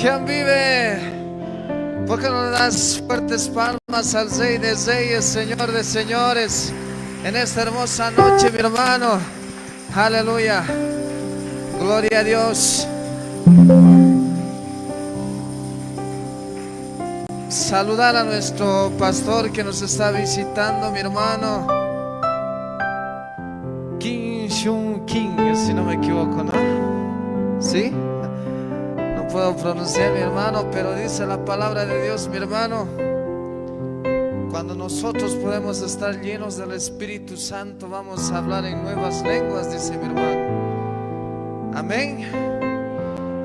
¿Quién vive? ¿Por qué no le das fuertes palmas al Rey de Reyes, Señor de Señores, en esta hermosa noche, mi hermano? Aleluya. Gloria a Dios. Saludar a nuestro pastor que nos está visitando, mi hermano. Kim Shun King, si no me equivoco, ¿no? ¿Sí? No puedo pronunciar, mi hermano, pero dice la palabra de Dios, mi hermano. Cuando nosotros podemos estar llenos del Espíritu Santo, vamos a hablar en nuevas lenguas, dice mi hermano. Amén.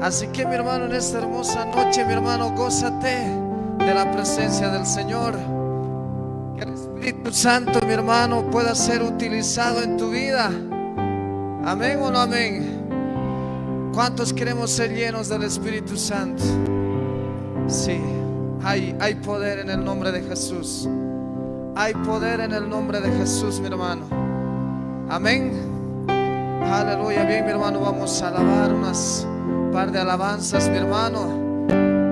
Así que, mi hermano, en esta hermosa noche, mi hermano, gózate de la presencia del Señor. Que el Espíritu Santo, mi hermano, pueda ser utilizado en tu vida. Amén o no amén. ¿Cuántos queremos ser llenos del Espíritu Santo? Sí, hay poder en el nombre de Jesús. Hay poder en el nombre de Jesús, mi hermano. Amén. Aleluya. Bien, mi hermano, vamos a alabar unas par de alabanzas, mi hermano.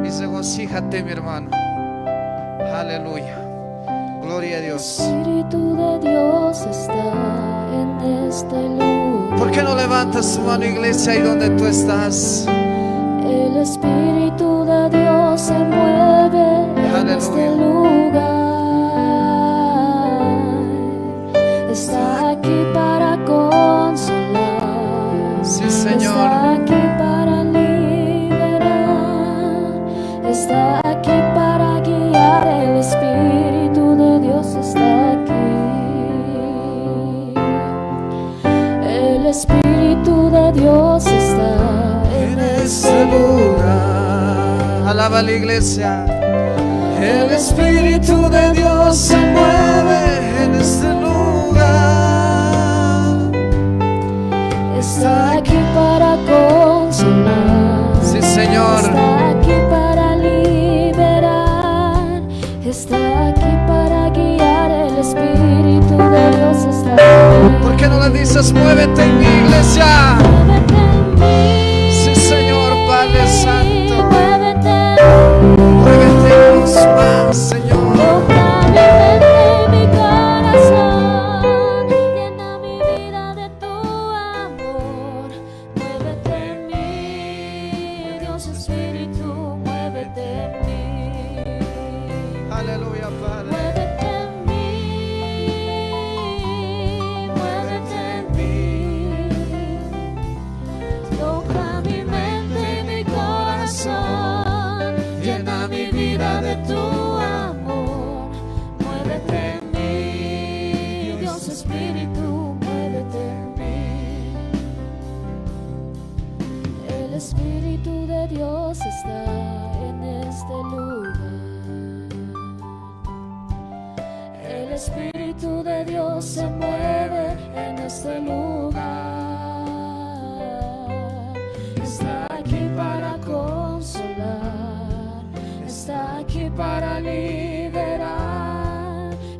Y regocíjate, mi hermano. Aleluya. Gloria a Dios. El Espíritu de Dios está en este lugar. ¿Por qué no levantas tu mano, iglesia, ahí donde tú estás? El Espíritu de Dios se mueve en este lugar. Está aquí para consolar. Sí, Señor. Está aquí para liberar. Está aquí para guiar. El Espíritu de Dios está aquí. El Espíritu de Dios está en este lugar. Alaba la iglesia. El Espíritu de Dios se mueve en este lugar. Está aquí para consolar. Sí, Señor. Está aquí para liberar. Está aquí para guiar. El Espíritu de Dios está aquí. ¿Por qué no le dices, muévete en mi iglesia? Muévete en mí. Sí, Señor, Padre Santo. Muévete. Muévete más, Señor. Toca mi mente y mi corazón. Llena mi vida de tu amor. Muévete en mí, Dios Espíritu, muévete en mí. Aleluya, Padre. Muévete en mí, muévete en mí. Toca mi mente y mi corazón. Llena mi vida de tu amor. Muévete en mí, Dios Espíritu, muévete en mí. El Espíritu de Dios está en este lugar. El Espíritu de Dios se mueve en este lugar. Está aquí para consolar. Está aquí para liberar.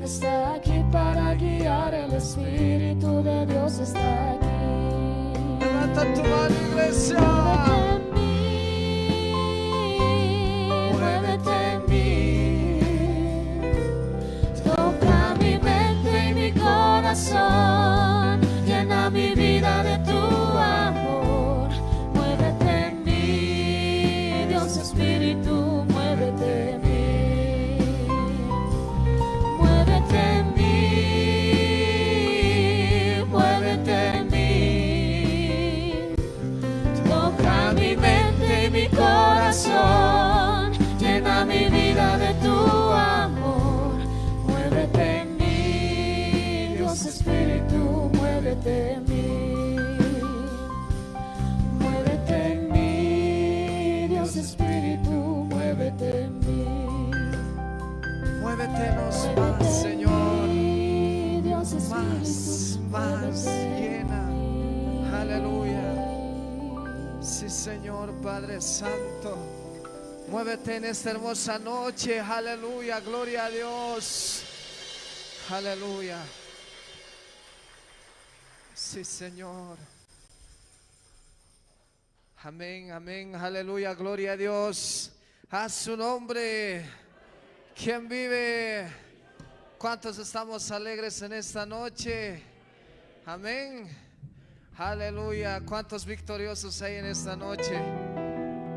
Está aquí para guiar. El Espíritu de Dios está aquí. Levanta tu mano, iglesia. Muévete en mí, muévete en mí. Toca mi mente y mi corazón. Llena mi vida de tu amor. Muévete en mí, Dios Espíritu, muévete en mí. Muévete en mí, muévete en mí. Toca mi mente y mi corazón. Llena mi vida de tu amor. Muévete en mí, Dios Espíritu, muévete en mí. Muévete en mí, Dios Espíritu, muévete en mí. Muévetenos más, Señor. Dios Más, Espíritu, más, muévete en llena. mí. Aleluya. Sí, Señor, Padre Santo. Muévete en esta hermosa noche. Aleluya, gloria a Dios. Aleluya. Sí, Señor. Amén, amén, aleluya, gloria a Dios. A su nombre. ¿Quién vive? ¿Cuántos estamos alegres en esta noche? Amén. Aleluya. ¿Cuántos victoriosos hay en esta noche?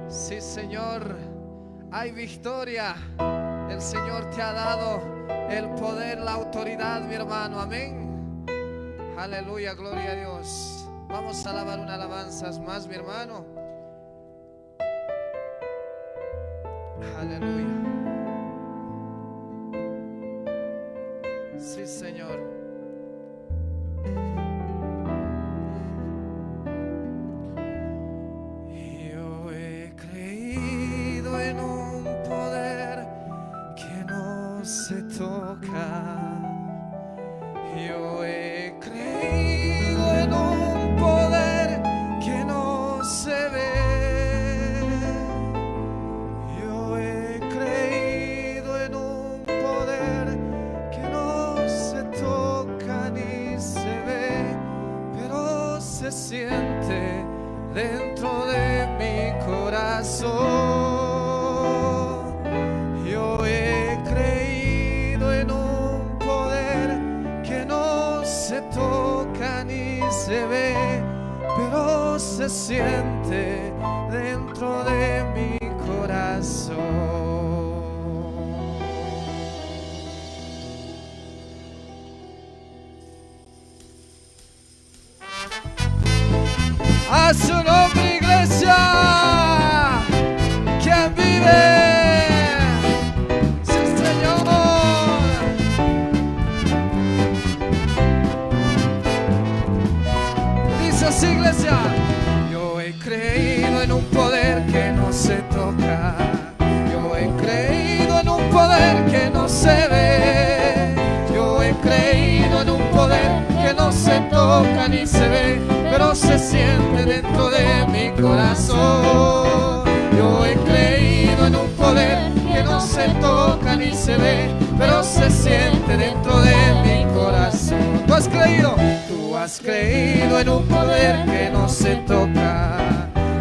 Sí, Señor. Hay victoria. El Señor te ha dado el poder, la autoridad, mi hermano. Amén. Aleluya, gloria a Dios. Vamos a alabar una alabanza más, mi hermano. Aleluya. Sí, Señor. Yo he creído en un poder que no se toca. Yo he creído en un poder que no se ve. Yo he creído en un poder que no se toca ni se ve, pero se siente dentro de mi corazón. Yo he creído en un poder que no se toca ni se ve, pero se siente dentro de mi corazón. A su nombre, iglesia. ¿Quién vive? Sí, Señor. Dice así, iglesia. Yo he creído en un poder que no se toca. Yo he creído en un poder que no se ve. Yo he creído en un poder que no se toca ni se ve, pero se siente dentro de mi corazón. Yo he creído en un poder que no se toca ni se ve, pero se siente dentro de mi corazón. Tú has creído, tú has creído en un poder que no se toca.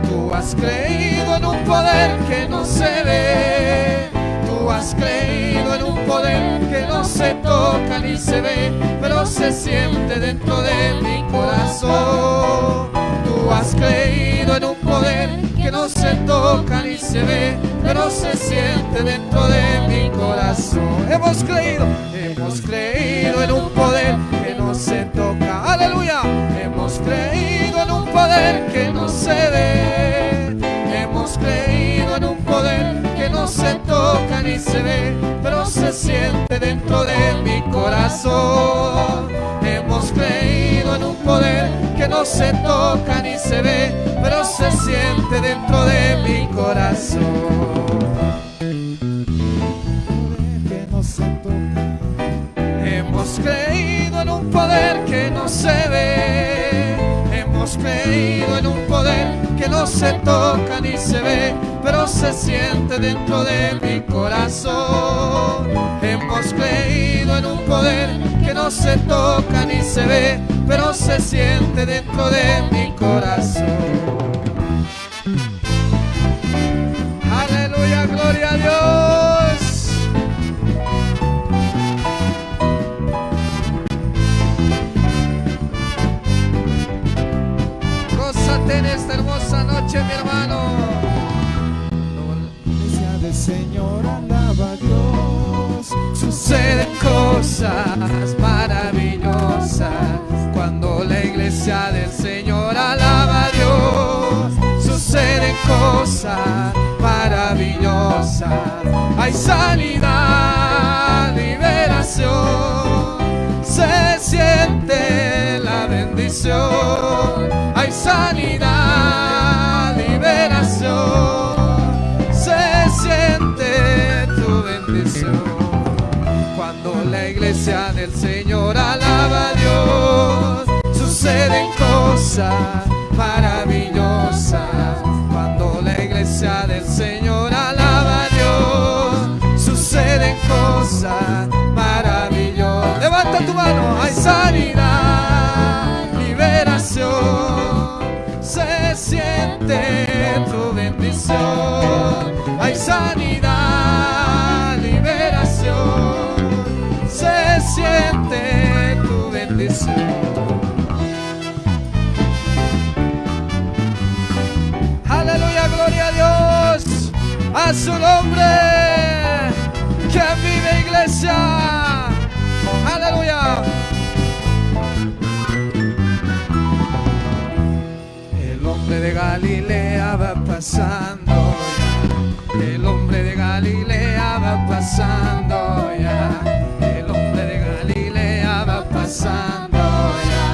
Tú has creído en un poder que no se ve. Tú has creído en un poder que no se toca ni se ve, pero se siente dentro de mi corazón. Tú has creído en un poder que no se toca ni se ve, pero se siente dentro de mi corazón. Hemos creído en un poder que no se toca. Aleluya. Hemos creído en un poder que no se ve. Hemos creído en un poder que no se toca ni se ve, pero se siente dentro de mi corazón. Hemos creído en un poder que no se toca ni se ve, pero se siente dentro de mi corazón. Que no se toca. Hemos creído en un poder que no se ve. Hemos creído en un poder que no se toca ni se ve, pero se siente dentro de mi corazón. Hemos creído en un poder que no se toca ni se ve, pero se siente dentro de mi corazón. Aleluya, gloria a Dios. Gózate en esta hermosa noche, mi hermano. Iglesia del Señor, alaba a Dios. Suceden cosas maravillosas cuando la iglesia del Señor alaba a Dios. Suceden cosas maravillosas. Hay sanidad, liberación. Se siente la bendición. Hay sanidad, liberación. Se siente tu bendición. Cuando la iglesia del Señor alaba a Dios, suceden cosas maravillosas. Cuando la iglesia del Señor alaba a Dios, suceden cosas maravillosas. Levanta tu mano, hay sanidad, liberación. Se siente A su nombre. Que vive, iglesia. Aleluya. El hombre de Galilea va pasando ya. El hombre de Galilea va pasando ya. El hombre de Galilea va pasando ya.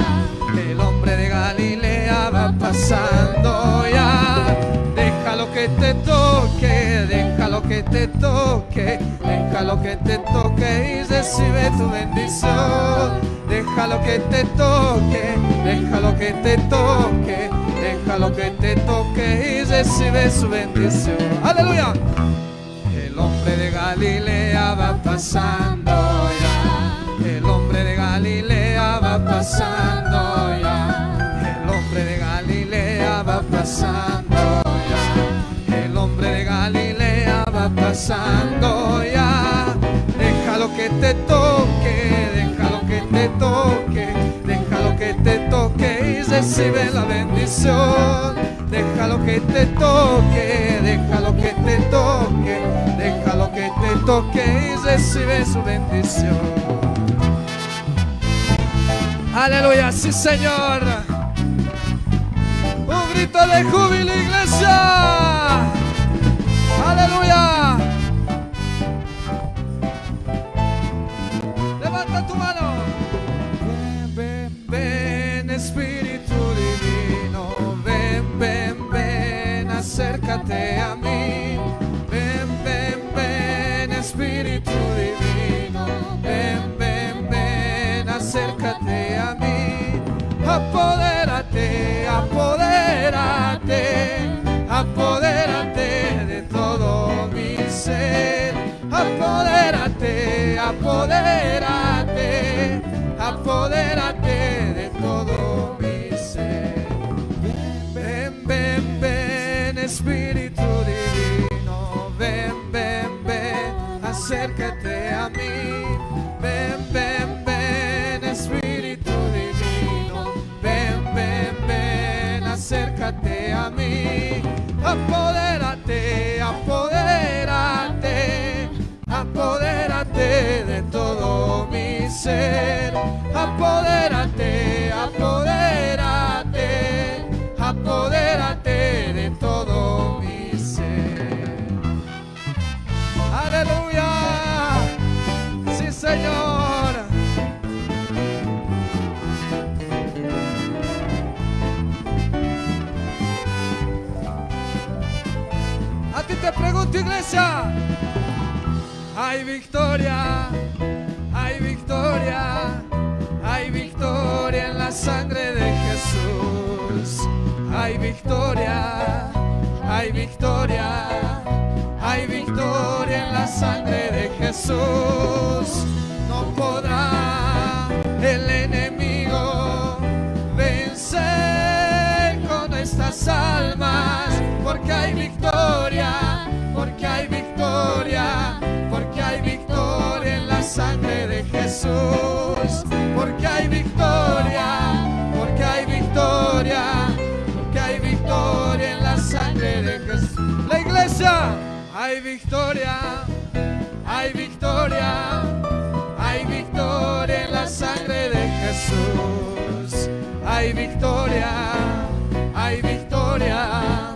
El hombre de Galilea va pasando ya. Déjalo que te toque, déjalo que te toque, déjalo que te toque y recibe tu bendición. Déjalo que te toque, déjalo que te toque, déjalo que te toque y recibe su bendición. Aleluya. El hombre de Galilea va pasando ya. El hombre de Galilea va pasando ya. El hombre de Galilea va pasando ya. El hombre de Galilea va pasando ya. Déjalo que te toque, déjalo que te toque, déjalo que te toque y recibe la bendición. Déjalo que te toque, déjalo que te toque, déjalo que te toque y recibe su bendición. Aleluya, sí Señor. Un grito de júbilo, iglesia. Aleluya. Levanta tu mano. Ven, ven, ven, Espíritu Divino. Ven, ven, ven, acércate a mí. Ven, ven, ven, Espíritu Divino. Ven, ven, ven, acércate a mí. Apodérate, apodérate, apodérate de todo mi ser. Apodérate, apodérate, apodérate de todo mi ser. Ven, ven, ven, Espíritu Divino. Ven, ven, ven, acércate a mí. Ven, ven, ven, Espíritu Divino. Ven, ven, ven, acércate a mí. Apodérate, apodérate, apodérate de todo mi ser. Apodérate, apodérate, apodérate de todo mi ser. Aleluya. Sí, Señor. A ti te pregunto, iglesia. Hay victoria, hay victoria, hay victoria en la sangre de Jesús. Hay victoria, hay victoria, hay victoria en la sangre de Jesús. No podrá el enemigo vencer con nuestras almas, porque hay victoria, porque hay victoria, porque hay victoria en la sangre de Jesús. Porque hay victoria, porque hay victoria, porque hay victoria en la sangre de Jesús. La iglesia, hay victoria, hay victoria, hay victoria en la sangre de Jesús. Hay victoria, hay victoria,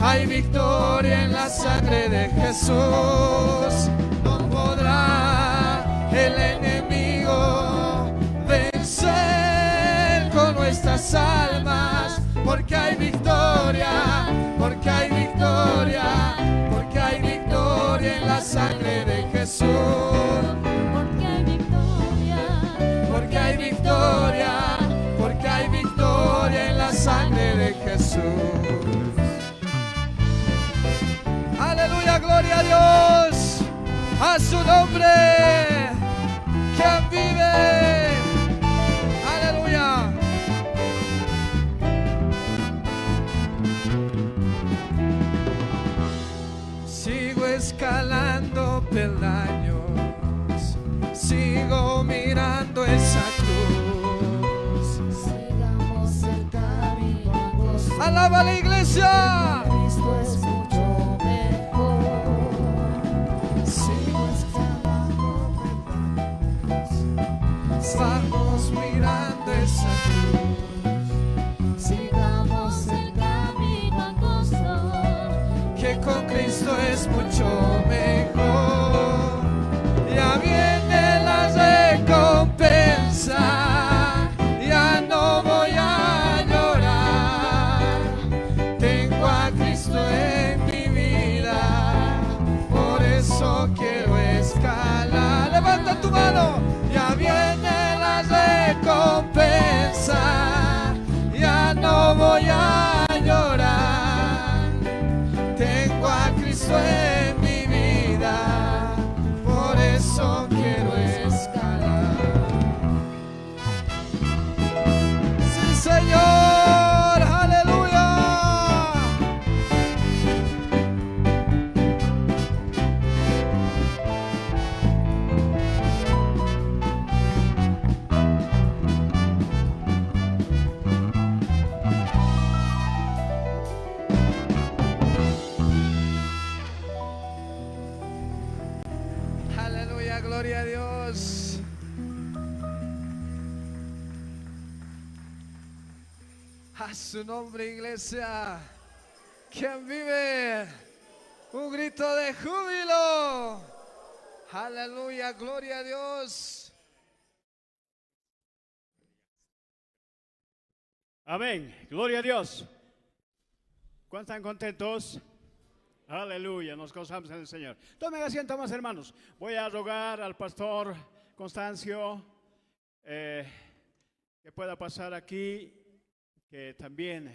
hay victoria en la sangre de Jesús. No podrá el enemigo vencer con nuestras almas, porque hay victoria, porque hay victoria, porque hay victoria en la sangre de Jesús. Porque hay victoria, porque hay victoria, porque hay victoria en la sangre de Jesús. Aleluya, gloria a Dios, a su nombre, quien vive. Aleluya. Sigo escalando peldaños, sigo mirando esa cruz. Sigamos el camino angosto. Alaba a la iglesia. Cristo es mucho mejor. Cristo es mucho mejor. Ya viene la recompensa, ya no voy a llorar. Tengo a Cristo en mi vida, por eso quiero escalar. Levanta tu mano, ya viene la recompensa, ya no voy a llorar. Tengo a Cristo en mi vida, por eso quiero escalar. Sí, Señor, aleluya. Aleluya, gloria a Dios. A su nombre, iglesia. ¿Quién vive? Un grito de júbilo. Aleluya, gloria a Dios. Amén, gloria a Dios. ¿Cuántos están contentos? Aleluya, nos gozamos en el Señor. Tomen asiento más, hermanos. Voy a rogar al pastor Constancio que pueda pasar aquí, que también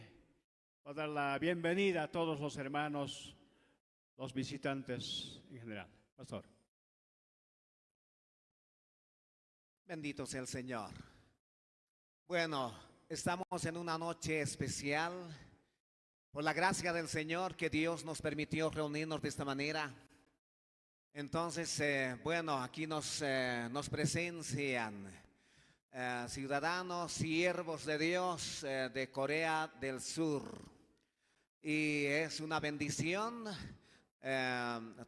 va a dar la bienvenida a todos los hermanos, los visitantes en general. Pastor. Bendito sea el Señor. Bueno, estamos en una noche especial. Por la gracia del Señor que Dios nos permitió reunirnos de esta manera. Entonces, bueno, aquí nos presencian ciudadanos, siervos de Dios de Corea del Sur. Y es una bendición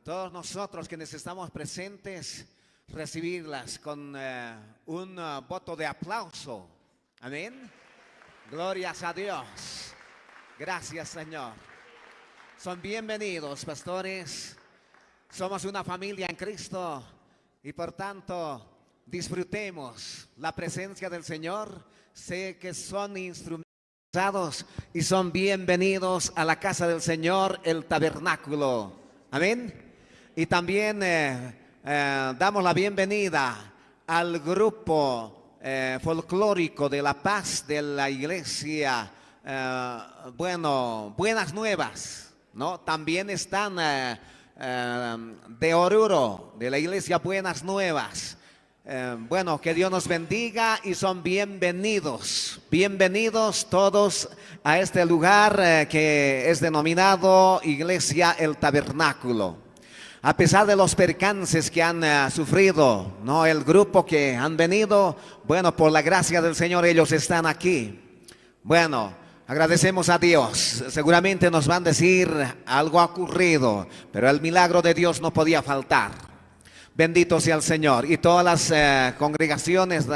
todos nosotros quienes estamos presentes recibirlas con un voto de aplauso. Amén. Glorias a Dios. Gracias, Señor. Son bienvenidos, pastores. Somos una familia en Cristo y por tanto disfrutemos la presencia del Señor. Sé que son instrumentados y son bienvenidos a la casa del Señor, el tabernáculo. Amén. Y también damos la bienvenida al grupo folclórico de la paz de la iglesia. Bueno, Buenas Nuevas, ¿no? También están de Oruro, de la iglesia Buenas Nuevas. Bueno, que Dios nos bendiga y son bienvenidos, bienvenidos todos a este lugar que es denominado Iglesia El Tabernáculo. A pesar de los percances que han sufrido, ¿no? El grupo que han venido, bueno, por la gracia del Señor ellos están aquí. Bueno, agradecemos a Dios. Seguramente nos van a decir algo ha ocurrido, pero el milagro de Dios no podía faltar. Bendito sea el Señor. Y todas las congregaciones,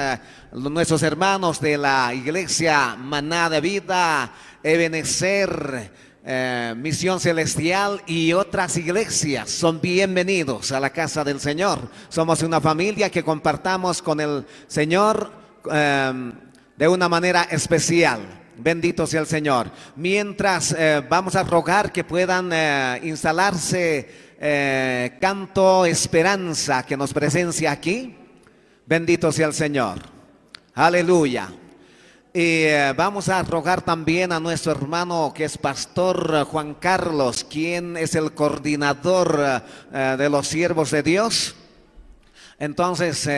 nuestros hermanos de la iglesia Maná de Vida, Ebenezer, Misión Celestial y otras iglesias son bienvenidos a la casa del Señor. Somos una familia que compartamos con el Señor de una manera especial. Bendito sea el Señor. Mientras vamos a rogar que puedan instalarse Canto Esperanza, que nos presencia aquí. Bendito sea el Señor. Aleluya. Y vamos a rogar también a nuestro hermano que es pastor Juan Carlos, quien es el coordinador de los siervos de Dios. Entonces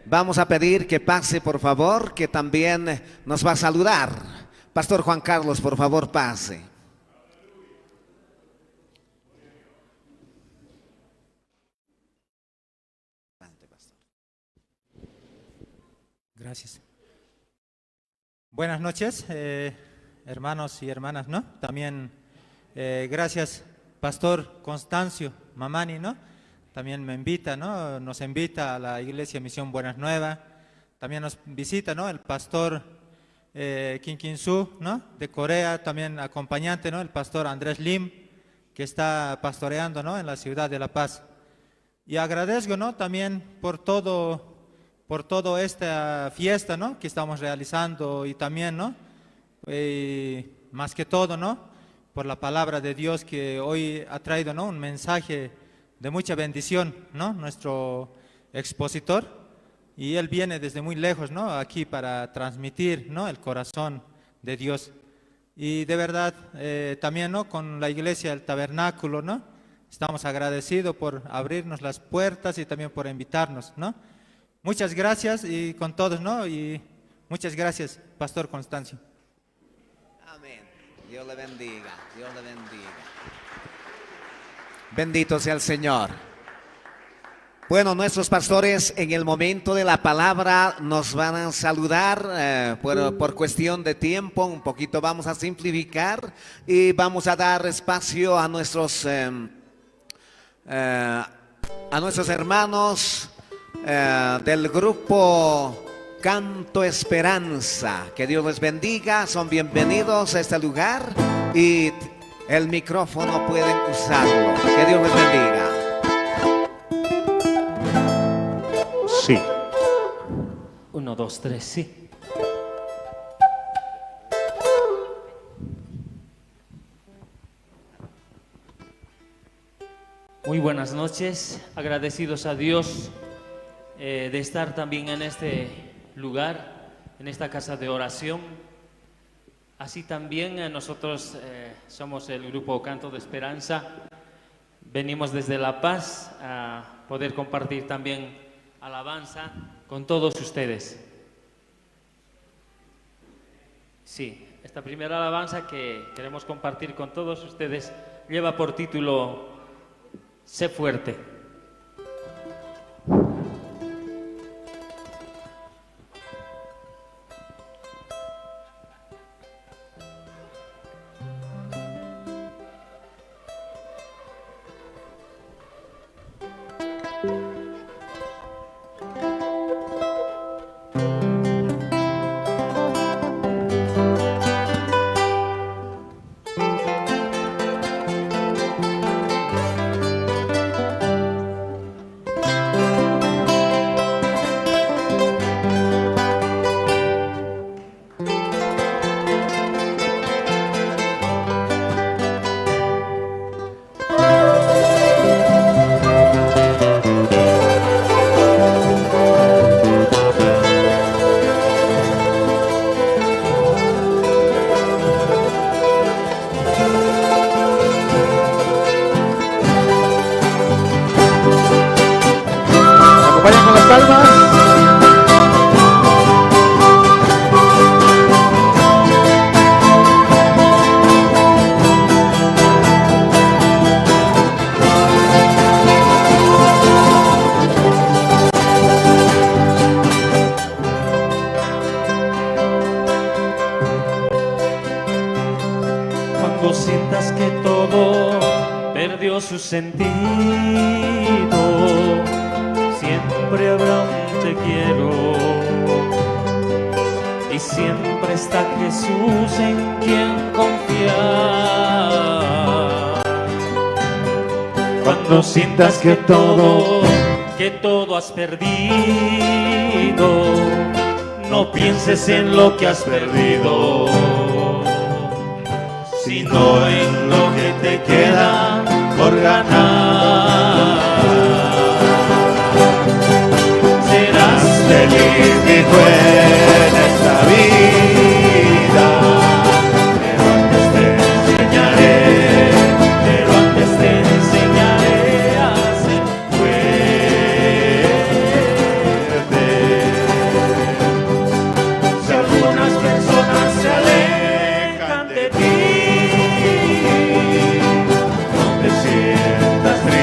vamos a pedir que pase, por favor, que también nos va a saludar. Pastor Juan Carlos, por favor, pase. Gracias. Buenas noches, hermanos y hermanas, ¿no? También gracias, Pastor Constancio Mamani, ¿no? También me invita, ¿no? Nos invita a la Iglesia Misión Buenas Nuevas. También nos visita, ¿no? El pastor Kim Kim Soo, ¿no? De Corea, también acompañante, ¿no? El pastor Andrés Lim, Que está pastoreando, ¿no? En la ciudad de La Paz. Y agradezco, ¿no? También por toda esta fiesta, ¿no? Que estamos realizando y también, ¿no? Más que todo, ¿no? Por la palabra de Dios que hoy ha traído, ¿no? Un mensaje de mucha bendición, ¿no? Nuestro expositor. Y él viene desde muy lejos, ¿no? Aquí para transmitir, ¿no? El corazón de Dios. Y de verdad, también, ¿no? Con la iglesia del Tabernáculo, ¿no? Estamos agradecidos por abrirnos las puertas y también por invitarnos, ¿no? Muchas gracias y con todos, ¿no? Y muchas gracias, Pastor Constancio. Amén. Dios le bendiga, Dios le bendiga. Bendito sea el Señor. Bueno, nuestros pastores en el momento de la palabra nos van a saludar por cuestión de tiempo, un poquito vamos a simplificar y vamos a dar espacio a nuestros hermanos del grupo Canto Esperanza. Que Dios les bendiga, son bienvenidos a este lugar y el micrófono pueden usarlo. Que Dios les bendiga. Sí. 1, 2, 3, sí. Muy buenas noches, agradecidos a Dios de estar también en este lugar, en esta casa de oración. Así también nosotros somos el grupo Canto de Esperanza. Venimos desde La Paz a poder compartir también alabanza con todos ustedes. Sí, esta primera alabanza que queremos compartir con todos ustedes lleva por título Sé fuerte. Su sentido, siempre habrá un te quiero y siempre está Jesús en quien confiar. Cuando sientas que todo has perdido, no pienses en lo que has perdido, sino en lo que te queda por ganar. Serás feliz, hijo, en esta vida, pero antes te enseñaré, pero antes te enseñaré a ser fuerte. Si algunas personas se alejan de ti, no te sientas triste.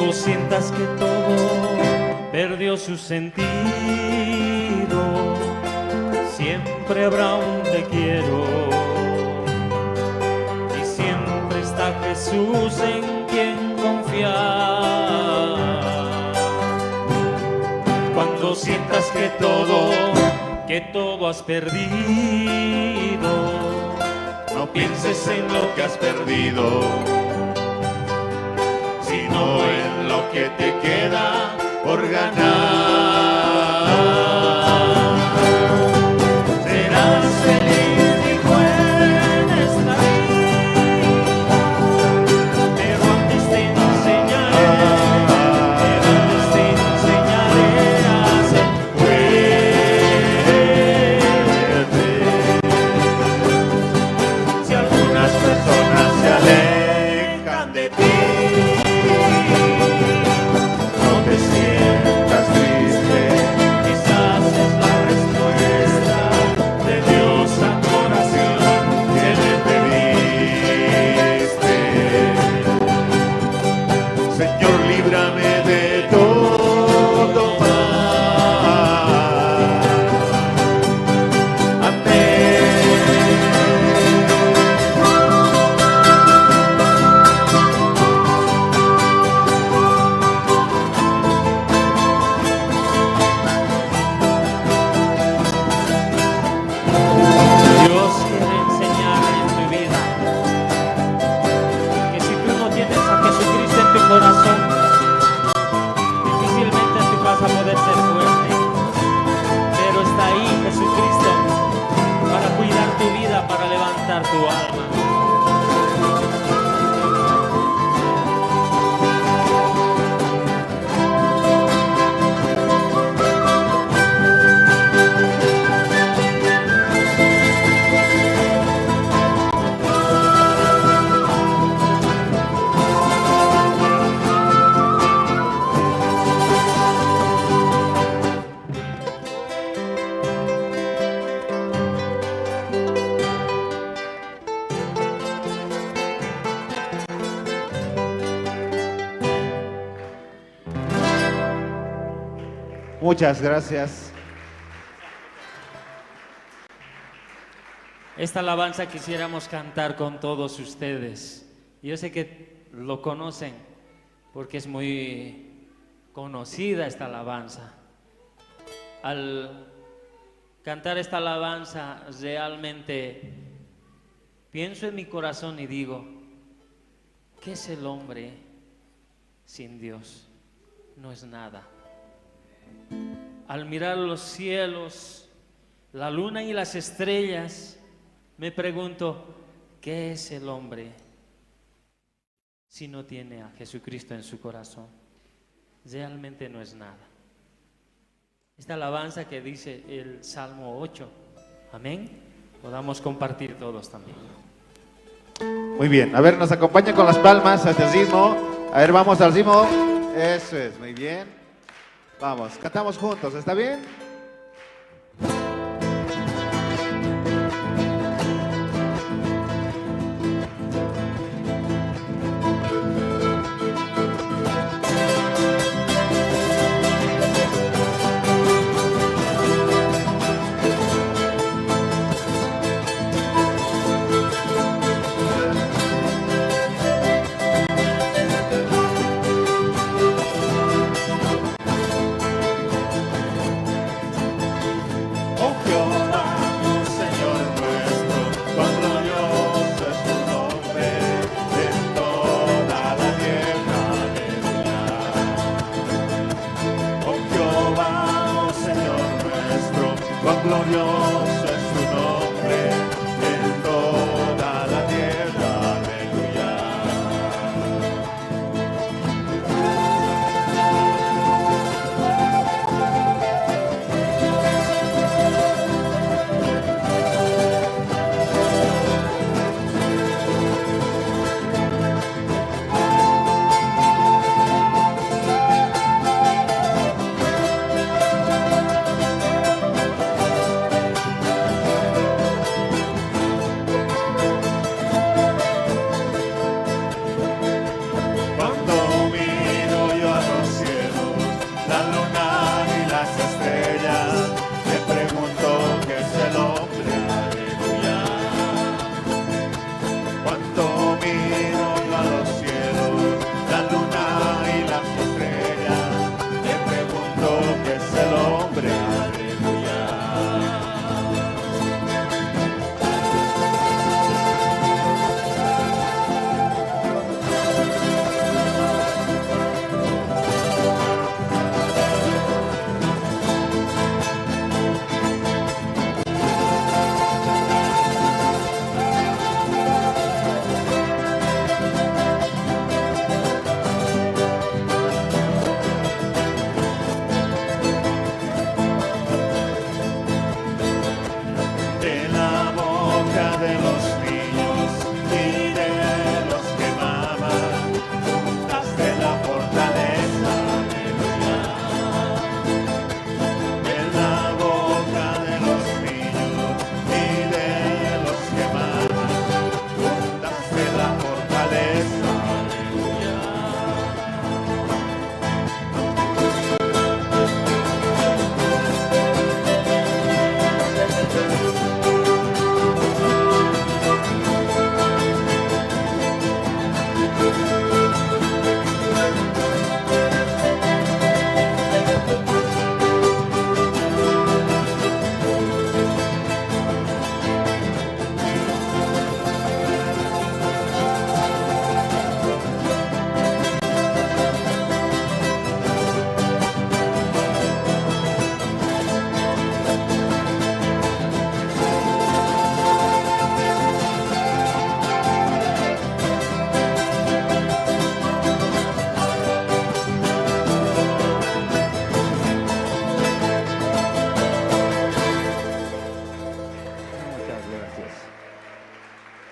Cuando sientas que todo perdió su sentido, siempre habrá un te quiero. Y siempre está Jesús en quien confiar. Cuando sientas que todo has perdido, no pienses en lo que has perdido, sino en lo que te queda por ganar. Serás feliz, hijo, en esta vida, pero antes te enseñaré, pero antes te enseñaré a ser fuerte. Si algunas personas se alejan de ti, no te sientas triste. Quizás es la respuesta de Dios a tu oración que le pediste. Señor, líbrame de todo mal. Amén. Dios quiere enseñar en tu vida que si tú no tienes a Jesucristo en tu corazón, difícilmente tú vas a poder ser fuerte. Pero está ahí Jesucristo para cuidar tu vida, para levantar tu alma. Muchas gracias. Esta alabanza quisiéramos cantar con todos ustedes. Yo sé que lo conocen porque es muy conocida esta alabanza. Al cantar esta alabanza realmente pienso en mi corazón y digo, ¿qué es el hombre sin Dios? No es nada. Al mirar los cielos, la luna y las estrellas, me pregunto, ¿qué es el hombre si no tiene a Jesucristo en su corazón? Realmente no es nada. Esta alabanza que dice el Salmo 8, amén, podamos compartir todos también. Muy bien, a ver, nos acompaña con las palmas a este ritmo. A ver, vamos al ritmo. Eso es, muy bien. Vamos, cantamos juntos, ¿está bien? Oh Jehová, Señor nuestro, cuán glorioso es tu nombre en toda la tierra. Aleluya. Oh Jehová, Señor nuestro, cuán glorioso es tu nombre en toda la tierra. Aleluya. Dios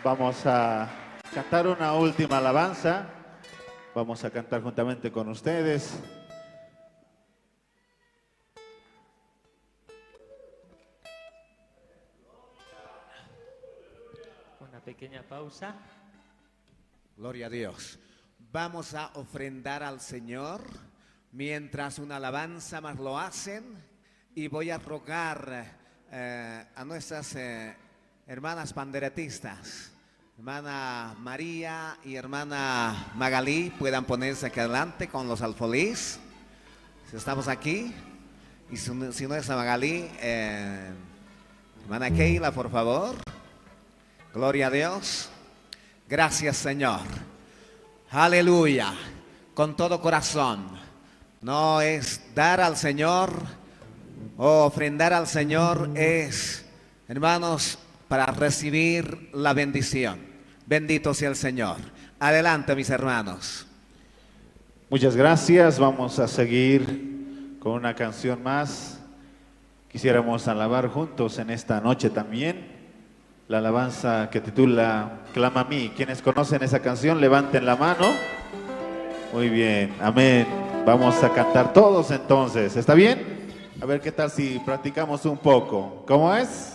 Vamos a cantar una última alabanza. Vamos a cantar juntamente con ustedes. Una pequeña pausa. Gloria a Dios. Vamos a ofrendar al Señor mientras una alabanza más lo hacen, y voy a rogar a nuestras hermanas panderetistas, hermana María y hermana Magalí, puedan ponerse aquí adelante con los alfolís. Si estamos aquí, y si no es a Magalí, hermana Keila, por favor. Gloria a Dios. Gracias, Señor. Aleluya. Con todo corazón. No es dar al Señor o ofrendar al Señor, es, hermanos, para recibir la bendición. Bendito sea el Señor. Adelante, mis hermanos. Muchas gracias. Vamos a seguir con una canción más. Quisiéramos alabar juntos en esta noche también la alabanza que titula Clama a mí. Quienes conocen esa canción, levanten la mano. Muy bien, amén. Vamos a cantar todos entonces. ¿Está bien? A ver qué tal si practicamos un poco. ¿Cómo es?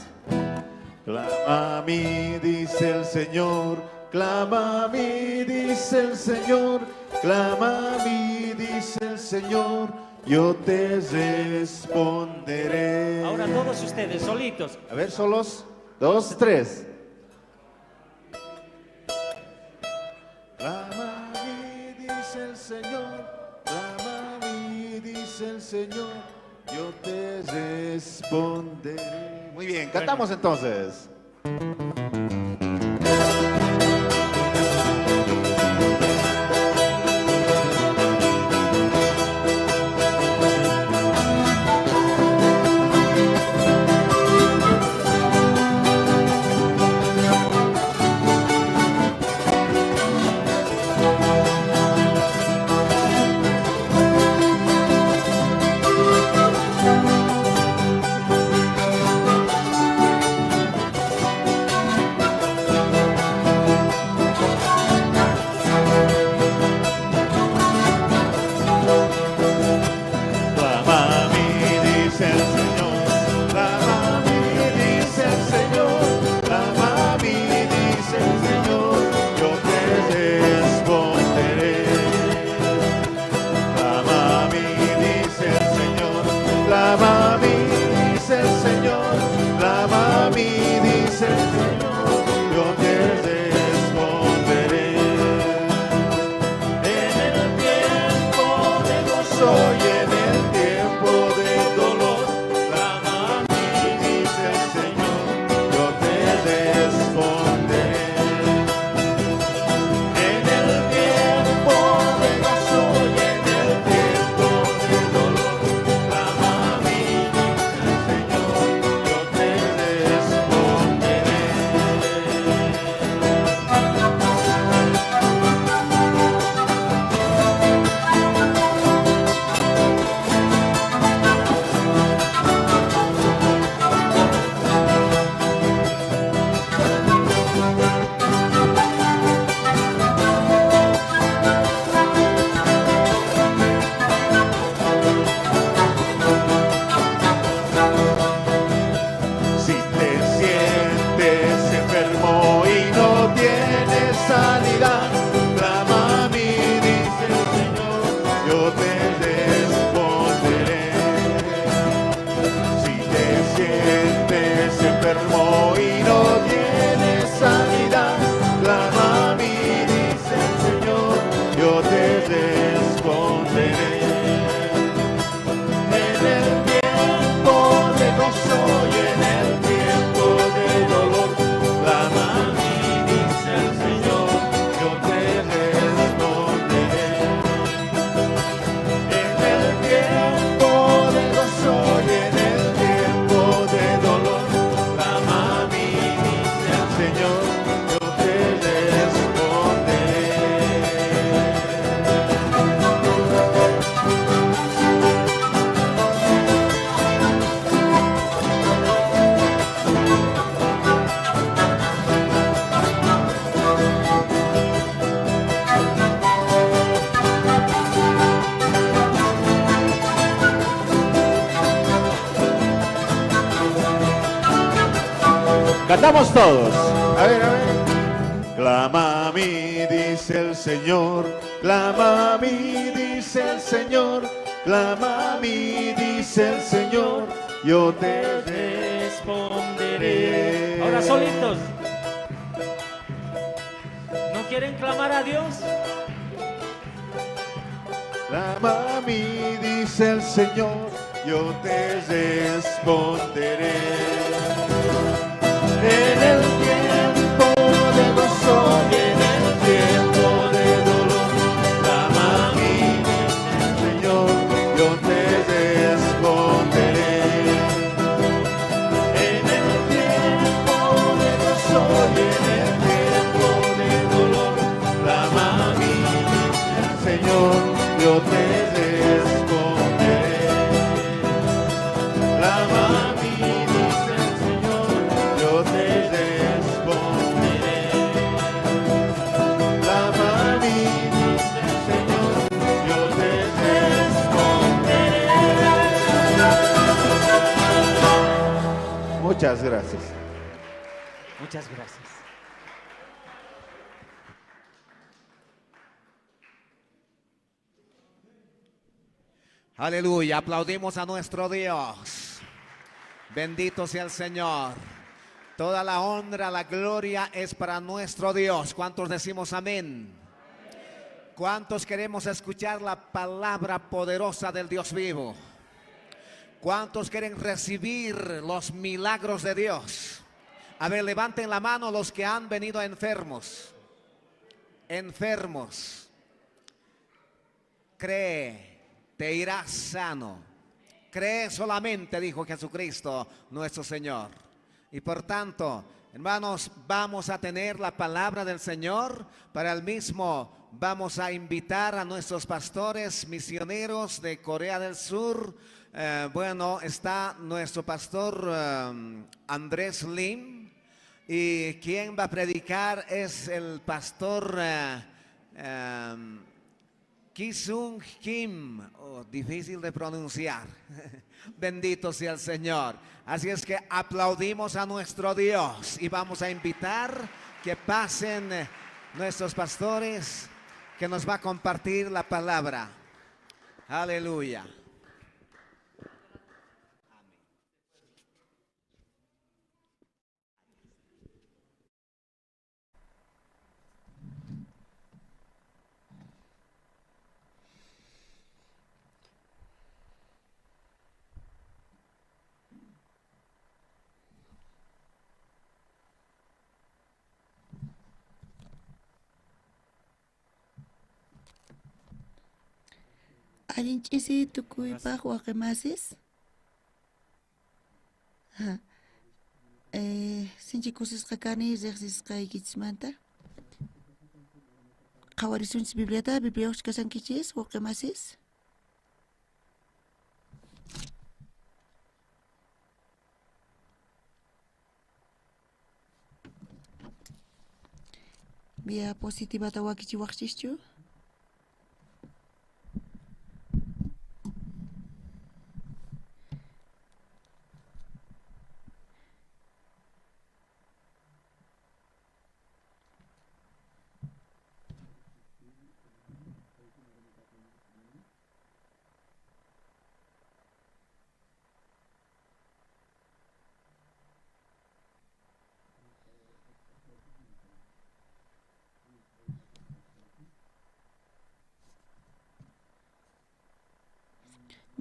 Clama a mí, dice el Señor. Clama a mí, dice el Señor. Clama a mí, dice el Señor. Yo te responderé. Ahora todos ustedes, solitos. A ver, solos. 2, 3. Clama a mí, dice el Señor. Clama a mí, dice el Señor. Yo te responderé. Muy bien, cantamos entonces. Cantamos todos. A ver, a ver. Clama a mí, dice el Señor. Clama a mí, dice el Señor. Clama a mí, dice el Señor. Yo te responderé. Ahora solitos. ¿No quieren clamar a Dios? Clama a mí, dice el Señor, yo te responderé. En el tiempo de gozo y en el tiempo de dolor, clama a mí, dice el Señor, yo te responderé. En el tiempo de gozo y en el tiempo de dolor, clama a mí, dice el Señor, yo te responderé. Clama a mí, dice el Señor, yo te responderé. Clama a mí, dice el Señor, yo te responderé. Muchas gracias. Muchas gracias. Aleluya, aplaudimos a nuestro Dios. Bendito sea el Señor. Toda la honra, la gloria es para nuestro Dios. ¿Cuántos decimos amén? ¿Cuántos queremos escuchar la palabra poderosa del Dios vivo? ¿Cuántos quieren recibir los milagros de Dios? A ver, levanten la mano los que han venido enfermos. Enfermos. Cree, te irás sano. Cree solamente, dijo Jesucristo nuestro Señor. Y por tanto, hermanos, vamos a tener la palabra del Señor. Para el mismo vamos a invitar a nuestros pastores misioneros de Corea del Sur. Está nuestro pastor Andrés Lim. Y quien va a predicar es el pastor Kisung Kim. Oh, difícil de pronunciar. Bendito sea el Señor. Así es que aplaudimos a nuestro Dios y vamos a invitar que pasen nuestros pastores que nos va a compartir la palabra. Aleluya. Allin ch'isi tukuypaj waqemasis. Sinchi kusisqa kani riqsisqaykichismanta. Qhawarisunchis Bibliata, Bibliayoqchu kashankichis waqemasis. Diapositivata wakichiwaqchischu.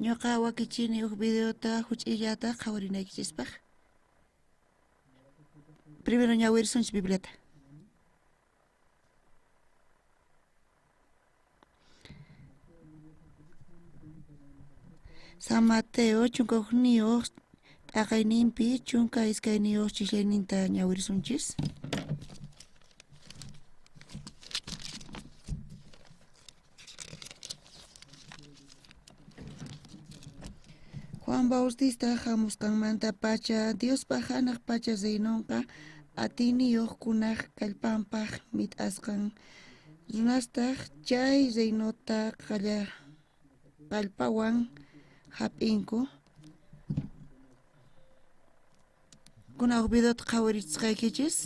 Ñuqa wakichini huk videota huch'illata qhawarinaykichispaq. Primero ñawirisunchis Bibliata. San Mateo 11 t'aqayninpi 12 chisllayninta ñawirisunchis. Juan Bautista hamusqanmanta pacha Diospaj hanaq pacha reynonqa atiyniyuqkunaq kallpanpaq mit'asqan runastaq chay reynota kallpawan hap'inku. Kuna huk videota qhawarichisqaykichis.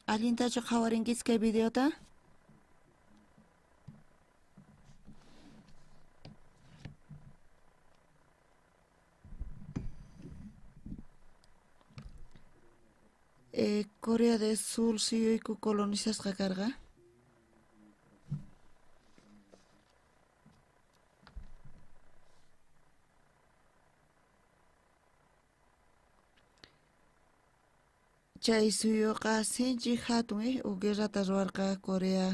Allintachu qhawarinkichis kay videota? Corea del Sur suyuyku colonizasqa karqa. Chay suyuqa sinchi hatun huk guerrata ruwarqa Corea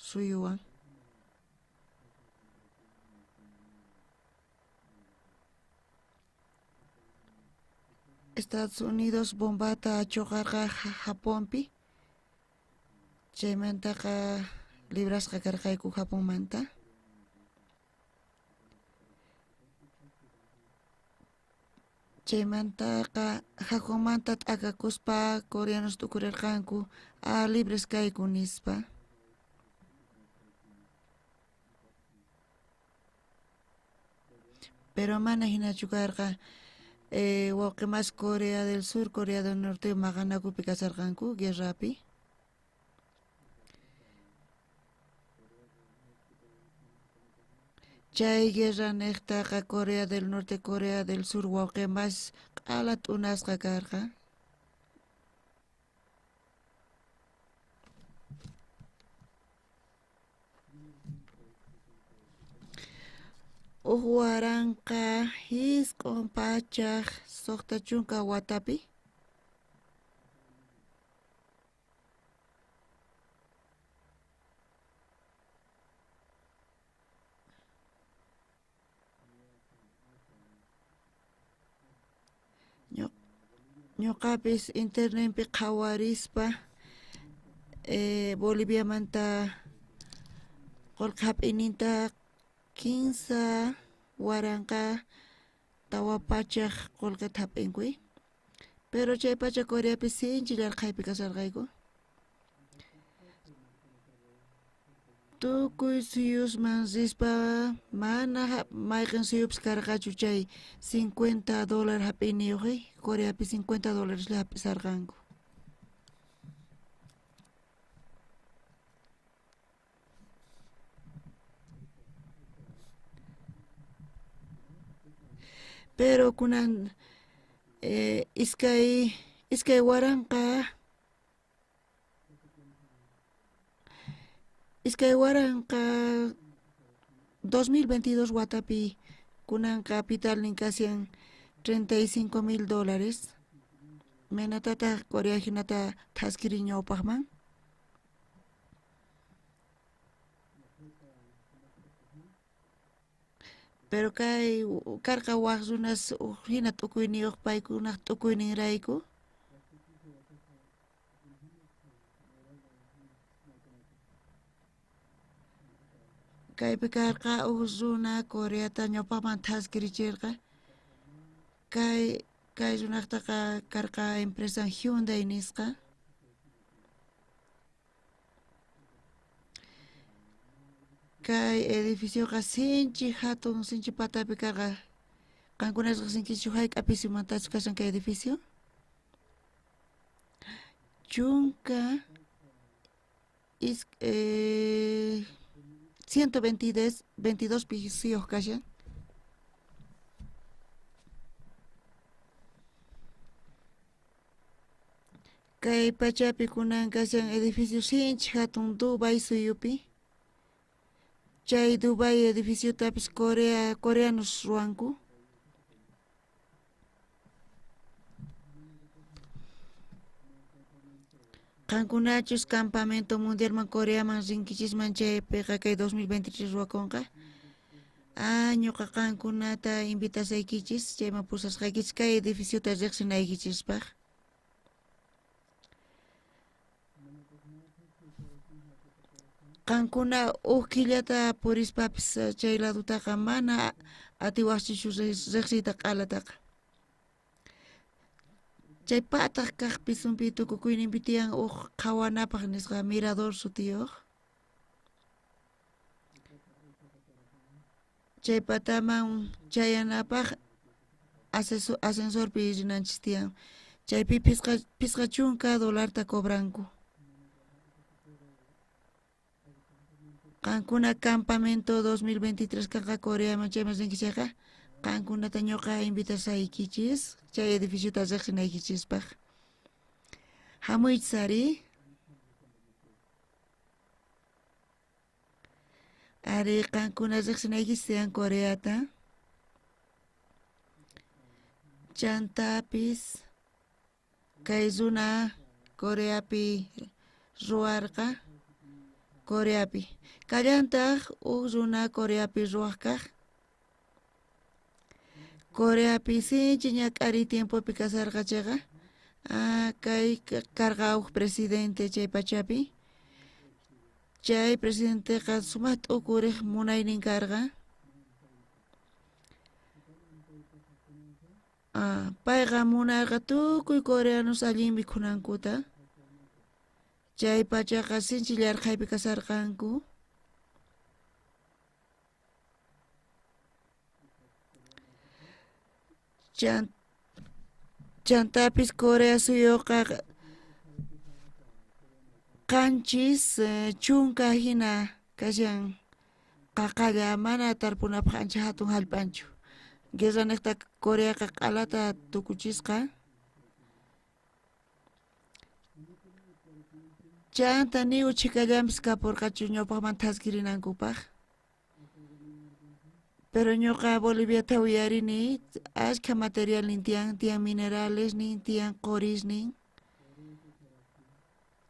suyuwan. Estados Unidos bombata chuqarqa Japonpi. Chaymantaqa librasqa karqayku Japonmanta. Chaymantaqa Japonmanta t'akakuspa coreanos t'ukurirqanku libres kayku nispa. Pero mana hinachu karqa. Wawqi mas Corea del Sur, Corea del Norte maqanakupi kasharqanku guerrapi. Chay guerra niqtaqa Corea del Norte, Corea del Sur wawqi mas q'ala t'unasqa karqa. Uj 1960 watapi. Ñuqapis internetpi qhawarispa Boliviamanta qullqi hap'iyninta 3400 qullqita hap'inku. Pero chay pacha Coreapi sinchi llarqhaypi kasharqayku. Tukuy suyusman rispa mana mayqin suyupis karqachu chay $50 hap'iyniyuq, Coreapi $50 la hap'isarqanku. Pero kunan iskay waranqa 2022 watapi kunan capitalnin kashan $35,000. Imaynatataq Corea hinata thaskiri ñawpaqman? Pero kay karqa waq runas uj hina t'ukuyniyuq paykunaq t'ukuyninrayku. Kaypi karqa uj runa Coreata ñawpaqman thaskirichirqa. Kay runaqtaqa karqa empresa Hyundai nisqa. Kay edificioqa sinchi hatun, sinchi patapi karqa. Qankuna riqsinkichu hayk'a pisumantachu kashan kay edificio? Chunka 122 pisuyuq kashan. Kay pachapi kunan kashan edificio sinchi hatun Dubai suyupi. Chay Dubai edificiotapis coreanos ruwanku. Qankunachus campamento mundialman Coreaman rinkichisman chaypiqa kay 2023 ruwakunqa. Ñuqa qankunata invitasaykichis, chayman pusasqaykichis kay edificiota riqsinaykichispaq. Qankuna uj killata purispapis chay ladutaqa mana atiwaqchischu riqsiyta q'alataqa. Chay pataq kaq pisunpi tukukuyninpi tiyan uj qhawanapaq nisqa mirador sutiyuq. Chay pataman chayanapaq ascensorpi rinanchis tiyan. Chaypi $50 cobranku. Qankuna campamento 2023 kanqa Coreaman chayman rinki chayqa, qankunata ñuqa invitasaykichis chay edificiota riqsinaykichispaq. Hamuychis ari. Ari qankuna riqsinaykichis tiyan Coreata. Chantapis Kay runa Coreapi ruwarqa, Coreapi. Kallantaj uj runa Coreapi ruwaj kaj. Coreapi sinchi ñak'ariy tiempopi kasarqa chayqa, kay karqa uj presidente chay pachapi. Chay presidenteqa sumaj t'ukurej munaynin karqa. Payqa munarqa tukuy coreanos allin mikhunankuta. Chay pachaqa sinchi llarqhaypi kasarqanku. Chantapis Corea suyuqa 70 jina kashan qaqalla, mana tarpunapaj ancha jatun jallp'anchu. Guerra nejta Coreaqa q'alata tukuchisqa. Chanta ni uchhikallanpis kapurqachu ñawpaqman thaskirinankupaj. Pero ñuqa Boliviata uyarini ashkha material nin tiyan, tiyan minerales nin, tiyan qoris nin,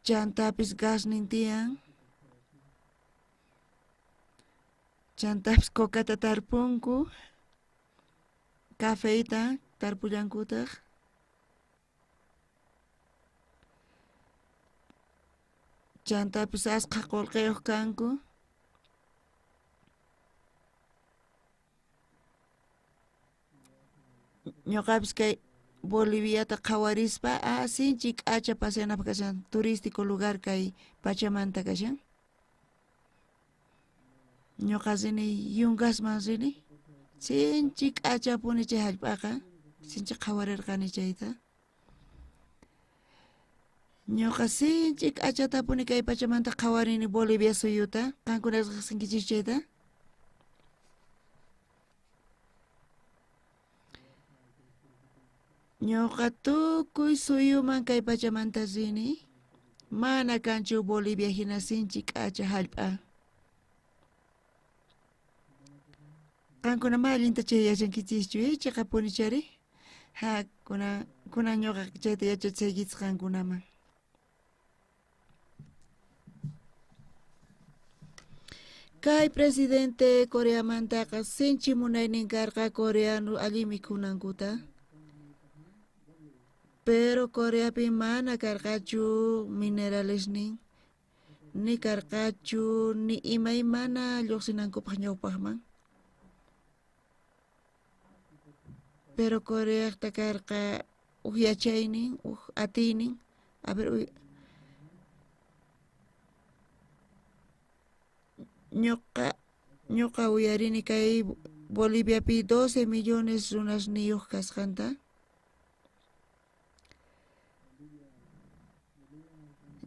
chantapis gas nin tiyan, chantapis cocata tarpunku, cafeyta tarpullankutaj. Chantapis asqha qullqiyuq kanku. Ñuqapis kay Boliviata qhawarispa, sinchi k'acha paseanapaj kashan, turístico lugar kay pachamanta kashan. Ñuqa rini Yungasman rini, sinchi k'achapuni chay jallp'aqa, sinchi qhawarirqani chayta. Ñuqa sinchi k'achatapuni kay pachamanta qhawarini Bolivia suyuta, qankuna riqsinkichis chayta. Ñuqa tukuy suyuman kay pachamanta rini, mana kanchu Bolivia hina sinchi k'acha jallp'a. Qankuna ma allinta chay yachankichischu, chiqapuni chari? Ha, kunan ñuqa chayta yachachaykichis qankunaman. Kay presidente Coreamantaqa sinchi munaynin karqa coreano allin mikhunankuta. Pero Coreapi mana karqachu minerales nin, ni karqachu ni imaymana lluqsinankupaq ñawpaqman. Pero Coreaqta karqa uj yachaynin, uj atiynin. A ver, uy. Ñuqa uyarini kay Boliviapi 12 millones runasniyuq kasqanta.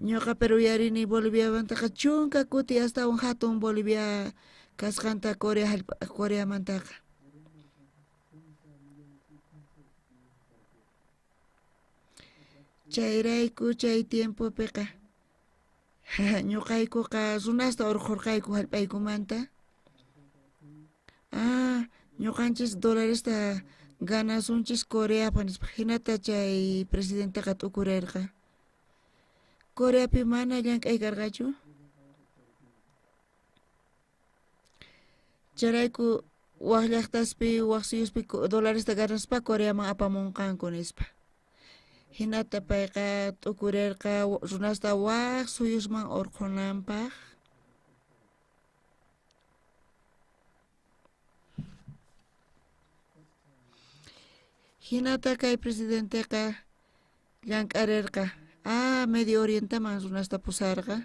Ñuqa pero uyarini Boliviamantaqa 10 kuti astawan hatun Bolivia kasqanta Coreamantaqa. Chayrayku chay tiempopiqa ñuqaykuqa runasta urqhurqayku jallp'aykumanta. Ñuqanchis dolaresta ganasunchis Coreapaq nispa, hinata chay presidenteqa t'ukurerqa. Coreapi mana llank'ay karqachu. Chayrayku waj llaqtaspi, waj suyuspi dolaresta ganaspa Coreaman apamunqanku nispa. Hinata payqa t'ukurerqa runasta waj suyusman urqhunanpaq. Hinata kay presidenteqa llank'arerqa. Medio Orienteman runasta pusarqa.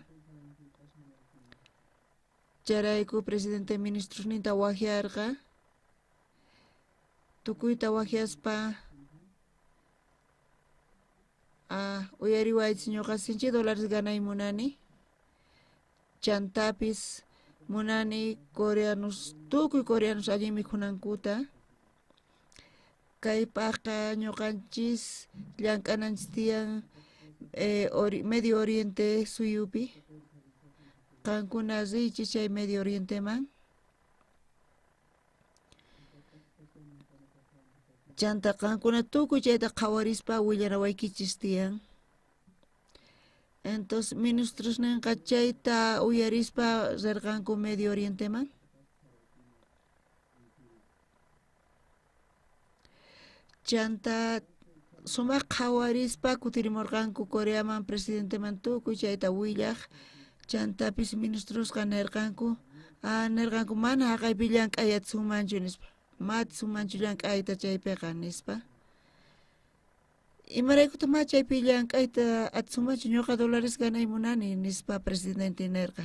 Chayrayku presidente ministrosninta wajyarqa. Tukuyta wajyaspa, uyariwaychis ñuqa sinchi dólares ganay munani. Chantapis munani coreanos, tukuy coreanos allin mikhunankuta. Kaypaqqa ñuqanchis llank'ananchis tiyan, Medio Oriente suyupi. Qankuna riychis chay Medio Orienteman. Chanta qankuna tukuy chayta qhawarispa willarawaykichis tiyan. Entonces ministrosninqa chayta uyarispa rirqanku Medio Orienteman. Chanta sumaq qhawarispa kutirimurqanku Coreaman presidenteman tukuy chayta willaj. Chantapis ministrosqa nirqanku, nirqanku mana haqaypi llank'ay atisunmanchu nispa. Ma atisunmanchu llank'ayta chaypiqa nispa. Imaraykutaq ma chaypi llank'ayta atisunmanchu, ñuqa dólares ganay munani nispa presidente nirqa.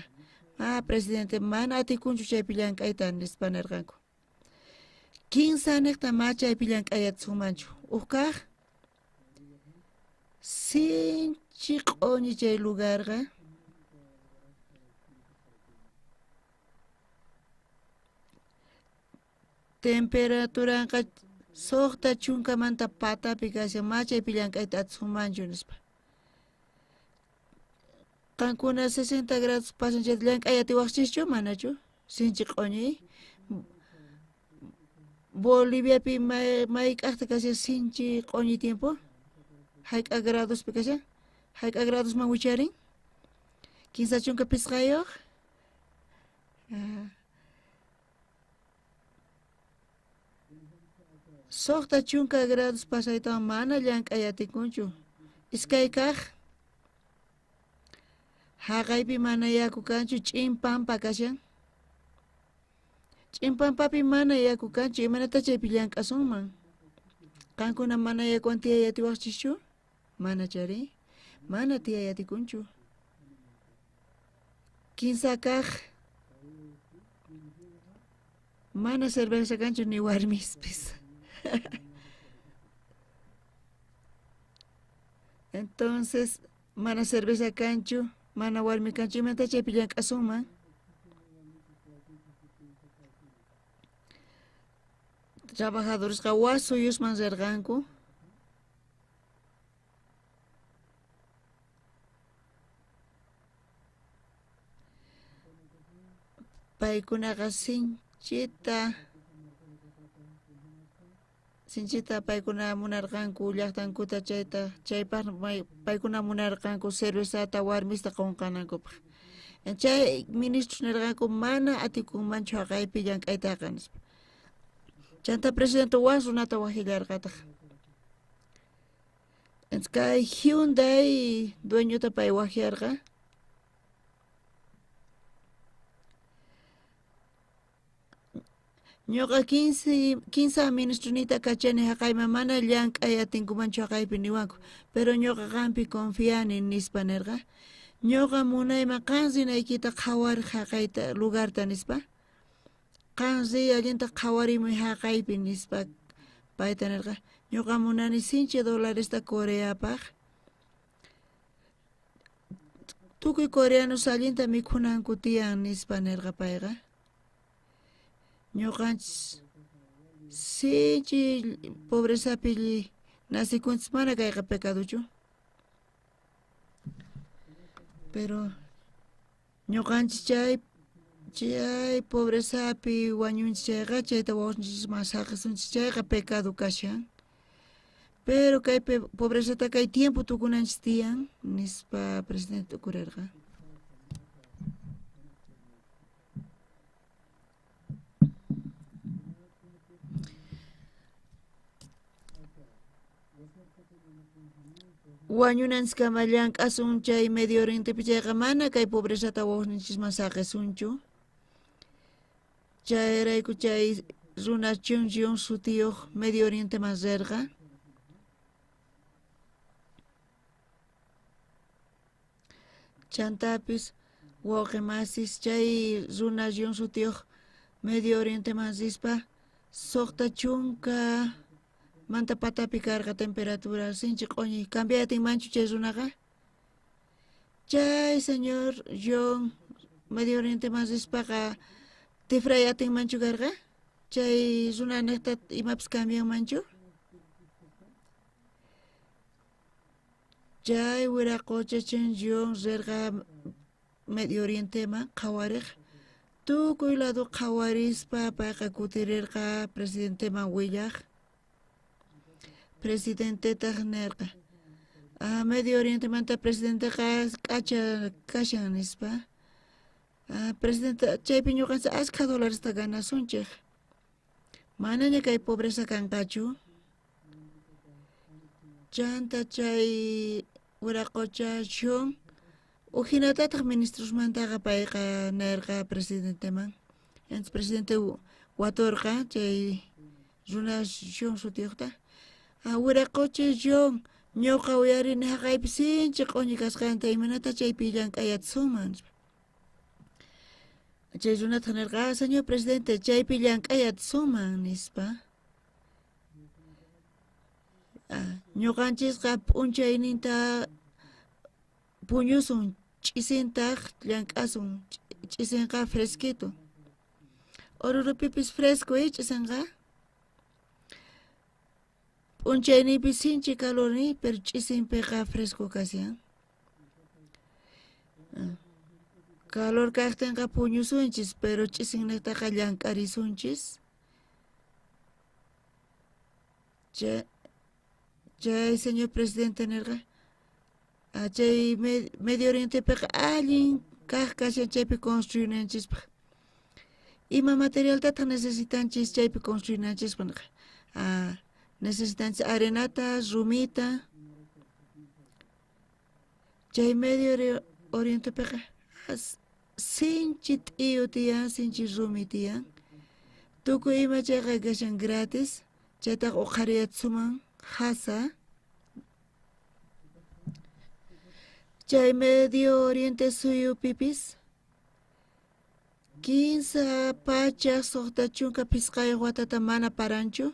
Ma presidente mana atikunchu chaypi llank'ayta nispa nirqanku. Kinsa niqta ma chaypi llank'ay atisunmanchu. Uj kaq sinchi q'uñi chay lugarqa. Temperaturanqa 60 patapi kashan, ma chaypi llank'ayta atisunmanchu nispa. Qankuna 60 grados pasan chayta llank'ay atiwaqchischu manachu? Sinchi q'uñi. Boliviapi mayk'aqta kashan sinchi q'uñi tiempo? Hayk'a gradospi kashan? Hayk'a gradosman wicharin? 35. 60 grados pasaytawan mana llank'ay atikunchu. Iskay kaq haqaypi mana yaku kanchu, ch'in pampa kashan. Ch'in pampapi mana yaku kanchu, imanata chaypi llank'asunman? Qankuna mana yakuwan tiyay atiwaqchischu? Mana chari, mana tiyay atikunchu. Kinsa kaq mana cerveza kanchu ni warmispis. Entonces, mana cerveza kanchu, mana warmi kanchu, imata chaypi llank'asunman? Trabajadoresqa wak suyusman rirqanku. Paykunaqa sinchita paykuna munarqanku llaqtankuta chayta, chaypaq paykuna munarqanku cervezata warmista qunqanankupaq. Chay ministros nirqanku mana atikunmanchu haqaypi llank'aytaqa nispa. Chanta presidente wak runata wajillarqataq. Kay Hyundai dueñota pay wajyarqa. Ñuqa 15 ministronita kachani haqayman mana llank'ay atinkumanchu haqaypi niwanku, pero ñuqa qampi confiani nispa nirqa. Ñuqa munayman qan rinaykita qhawar haqayta lugarta nispa. Qan riy allinta qhawarimuy haqaypi nispa payta nirqa. Ñuqa munani sinchi dolaresta Coreapaq. Tukuy coreanos allinta mikhunanku tiyan nispa nirqa payqa. Ñuqanchis sinchi pobrezapi nacikunchis, mana kayqa pecadochu. Pero ñuqanchis chay pobrezapi wañunchis chayqa, chayta wawasninchis saqisunchis chayqa pecado kashan. Pero kay pobrezata kay tiempo tukunanchis tiyan nispa presidente tukurirqa. Wañunanchiskama llank'asun chay Medio Orientepi chayqa mana kay pobrezata wawasninchisman saqisunchu. Chayrayku chay runa Chung sutiyuq Medio Orienteman rirqa. Chantapis wawqi masis chay runa Jun sutiyuq Medio Orienteman rispa 60 manta patapi karqa temperatura sinchi q'uñi. Cambiatinmanchu chay runaqa? Chay señor John Medio Orienteman rispaqa tifray atinmanchu karqa? Chay runa niqta imapis cambianmanchu? Chay wiraqocha Chen John rirqa Medio Orienteman qhawariq. Tukuy lado qhawarispa payqa kutirirqa presidenteman willaq. Presidentetaj nerqa, ah, Medio Orientemanta presidenteqa k'acha kashan nispa. Ah, presidente, chaypi ñuqanchis askha dolaresta ganasunchej. Manaña kay pobreza kanqachu. Chanta chay wiraqocha John ujinatataj ministrosmantaqa payqa nerqa presidenteman. Entonces presidente watorqa chay runa John sutiyojta. Ah, wiraqocha John, ñuqa uyarini jaqaypi sinchi q'oñi kasqanta, imaynata chaypi llank'ayatsunman nispa. Chay runataq nerqa, ah, señor presidente, chaypi llank'ayatsunman nispa. Ah, ñuqanchisqa p'unchayninta puñusun, ch'isintaq llank'asun, ch'isinqa fresquito. Orurupipis fresco, ch'isinqa. P'unchayninpi sinchi calor, pero ch'isinpiqa fresco kashan. Ah. Calor kajtinqa puñusunchis, pero ch'isinnejtaqa llank'arisunchis. Chay señor presidente nerqa, ah, chay Medio Orientepiqa allin kaj kashan chaypi construinanchispaj. Ima materialtataq necesitanchis chaypi construinanchispaj nerqa. Ah, necesitanchis arenata, rumita. Chay Medio Orientepiqa sinchi t'iyu tiyan, sinchi rumi tiyan. Tukuy ima chayqa kashan gratis, chaytaq uqhariyatsuman jasa. Chay Medio Oriente suyupipis 365 watata mana paranchu.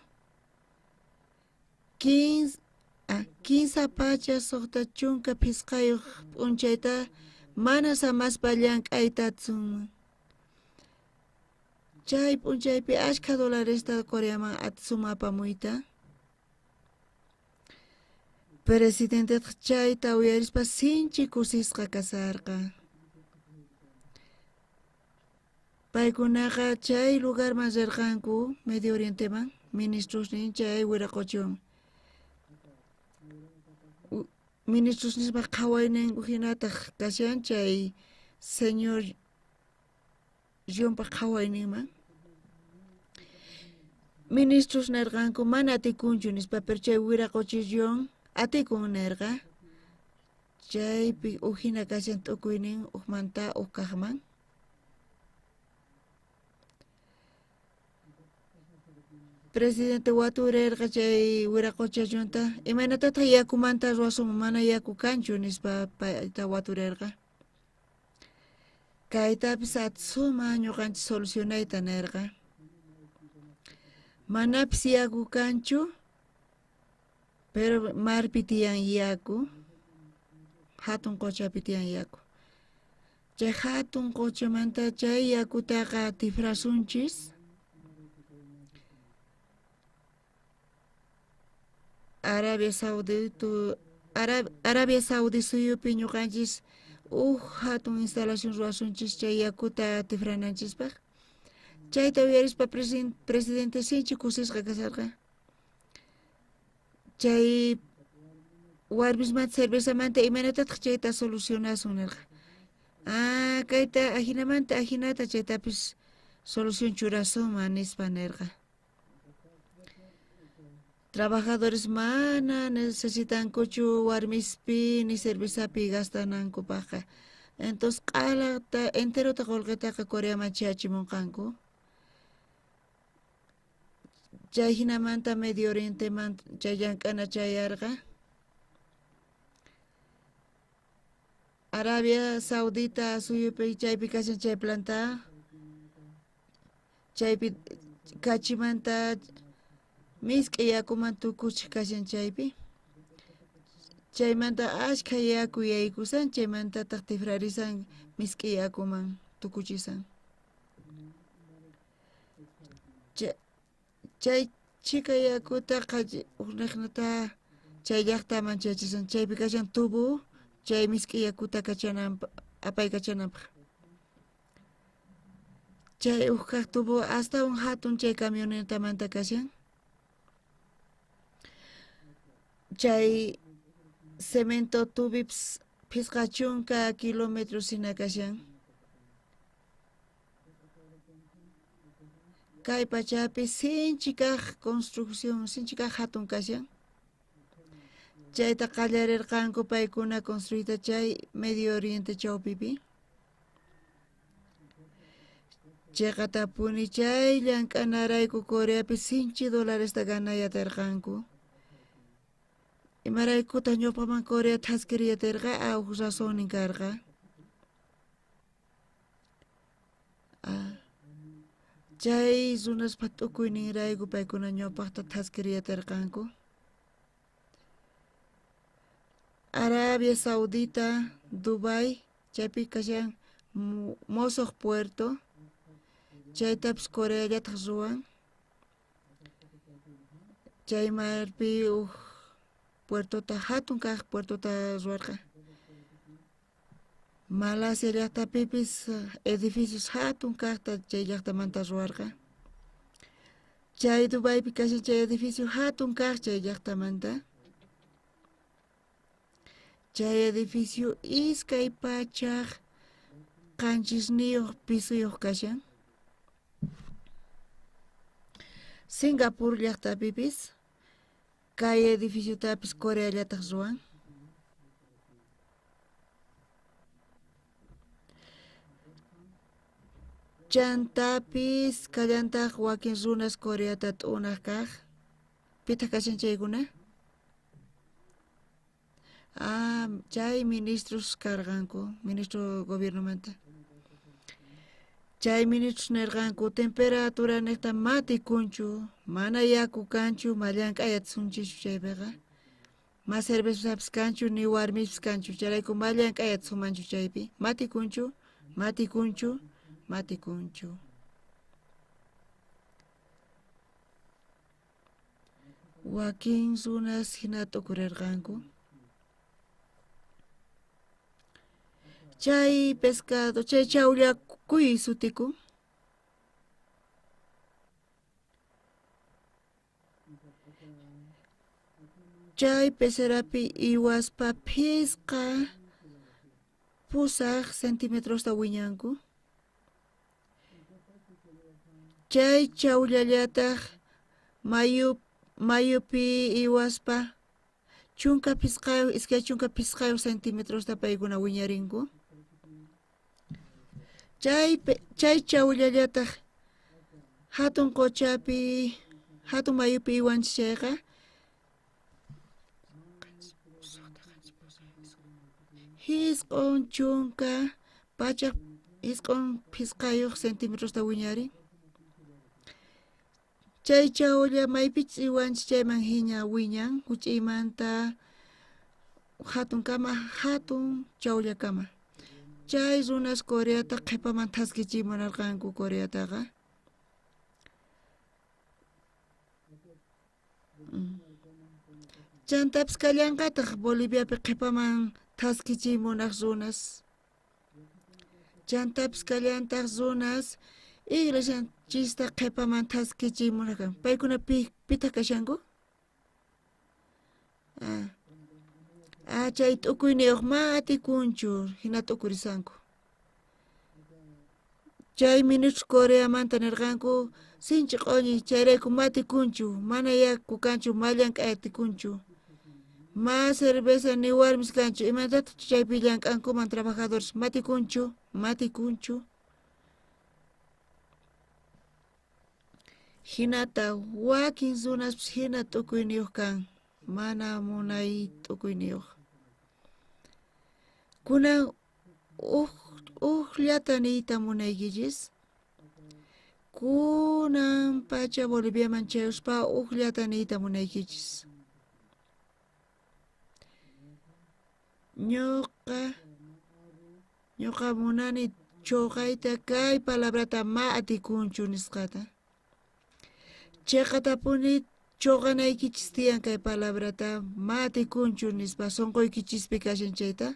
365 p'unchayta mana samaspa llank'ayta atsunman. Chay p'unchaypi ashkha dolaresta Coreaman atsuma apamuyta. Presidentetaq chayta uyarispa sinchi kusisqa kasarqa. Paykunaqa chay lugarman rirqanku, Medio Orienteman, ministrosnin chay wiraqochiwan. Ministros nispa qhawayninku hinataq kashan chay señor Johnpa qhawayninman. Ministros nerqanku mana atikunchu nispa, pero chay wiraqochi John atikun nerqa. Chaypi ujina kashan t'ukuynin ujmanta uj kajman. Presidente waturerqa chay wiraqocha Johnta, imaynatataq yakumanta ruwasunman, mana yaku kanchu nispa payta waturerqa. Kaytapis atsuma ñuqanchis solucionayta nerqa. Manapis yaku kanchu, pero marpi tiyan yaku, hatun qochapi tiyan yaku. Chay hatun qochamanta chay yakutaqa tifrasunchis. Arabia Saudita, Arabia Saudi suyupi ñuqanchis uj hatun instalación ruwasunchis chay yakuta tifrananchispaq. Chayta uyarispa presidente sinchi kusisqa kasarqa. Chay warmismanta cervezamanta imaynatataq chayta solucionasun nerqa. Ah, kayta ajinamanta ajinata chaytapis solución churasunman nispa nerqa. Trabajadores mana necesitankuchu warmispi ni cervezapi gastanankupaqqa. Entonces q'alata enterota qullqitaqa Coreaman chayachimunqanku. Chay hinamanta Medio Orienteman chay llank'ana chayarqa. Arabia Saudita suyupi chaypi kashan chay planta. Chaypi kachimanta misk'i yakuman tukuchij kashan chaypi. Chaymanta ashkha yaku yaykusan, chaymantataq tifrarisan misk'i yakuman tukuchisan. Chay chhika yakutaqa ujnejnata chay llaqtaman chayachisan, chaypi kashan tubo chay misk'i yakuta kachananpaq, apaykachananpaq. Chay uj kaj tubo astawan hatun chay camionetamanta kashan. Chay cemento tubipis 50 kilómetros hina kashan. Kay pachapi sinchi kaj construcción, sinchi kaj hatun kashan. Chayta qallarirqanku paykuna construyta chay Medio Oriente chawpipi. Cheqatapuni chay llank'anarayku Coreapi sinchi dolaresta ganay atirqanku. Imaraykutaq ñawpaqman Corea thaskiriy atirqa? Huk razonnin karqa. Chay runaspa t'ukuyninrayku paykuna ñawpaqta thaskiriy atirqanku. Arabia Saudita, Dubai, chaypi kashan mosoq puerto, chaytapis Coreallataq ruwan. Chay marpi huk puertota, hatun kaq puertota ruwarqa. Malasia llaqtapipis edificios hatun kaqta chay llaqtamanta ruwarqa. Chay Dubaipi kashan chay edificio hatun kaq chay llaqtamanta. Chay edificio 207 pisoyuq kashan. Singapur llaqtapipis kay edificiotapis Coreallataq ruwan. Chantapis kallantaq wakin runas Coreata t'unaq kaq. Pitaq kashan chaykuna? Chay ministros karqanku, ministro gobiernomanta. Chay ministros nirqanku temperatura niqta matikunchu, mana yaku kanchu, ma llank'ay atisunchikchu chaypiqa. Ma cervezapis kanchu, ni warmispis kanchu, chayrayku ma llank'ay atisunmanchu chaypi. Matikunchu, matikunchu, matikunchu. Wakin runas hina t'ukurirqanku. Chay pescado, chay chawllakuy sutikun. Chay pecerapi iwaspa 8 centímetrosta wiñanku. Chay chawllallataq mayupi iwaspa 15 centímetrosta paykuna wiñarinku. Chay chawllallataq hatun qochapi, hatun mayupi iwanchis chayqa 995 centímetrosta wiñarin. Chay chawlla maypichus iwanchis chayman hina wiñan, huch'iymanta hatunkama, hatun chawllakama. Chay runas Coreata qhipaman thaskichiy munarqanku Coreataqa. Chantapis kallanqataq Boliviapi qhipaman thaskichiy munaq runas. Chantapis kallantaq runas iglesianchista qhipaman thaskichiy munarqanku. Paykuna pitaq kashanku? Chay t'ukuyniyuq ma atikunchu hina t'ukurisanku. Chay ministros Coreamanta nirqanku sinchi q'uñi chayrayku ma atikunchu, mana yaku kanchu, ma llank'ay atikunchu. Ma cerveza ni warmis kanchu, imatataq chaypi llank'ankuman trabajadores, ma atikunchu, ma atikunchu. Hinata wakin runaspis hina t'ukuyniyuq kan, mana munay t'ukuyniyuq. Kunan ujllata niyta munaykichis. Kunan pacha Boliviaman chayuspa ujllata niyta munaykichis. Ñuqa munani chuqayta kay palabrata ma atikunchu nisqata. Cheqatapuni chuqanaykichis tiyan kay palabrata ma atikunchu nispa sunquykichispi kashan chayta.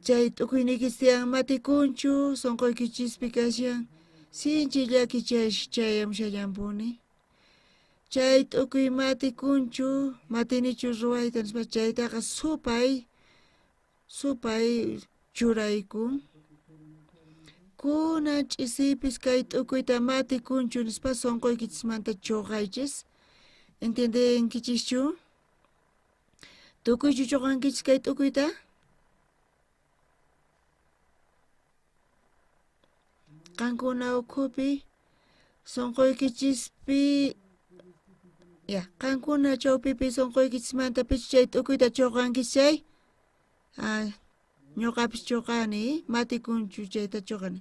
Chay t'ukuyniykichis tiyan ma atikunchu sunquykichispi kashan sinchi llaki chayamushallanpuni. Chay t'ukuy matikunchu, matinichu ruwayta nispa, chaytaqa supay, supay churaykun. Kunan ch'isipis kay t'ukuyta matikunchu nispa sonqoykichismanta choqaychis. ¿Entiendenkichischu? Tukuychu choqankichis kay t'ukuyta? Qankuna ukhupi sonqoykichispi, ya, qankuna chawpipi sonqoykichismanta pichu chay t'ukuyta choqankichis chay? Ah, ñuqapis choqani, matikunchu chayta choqani.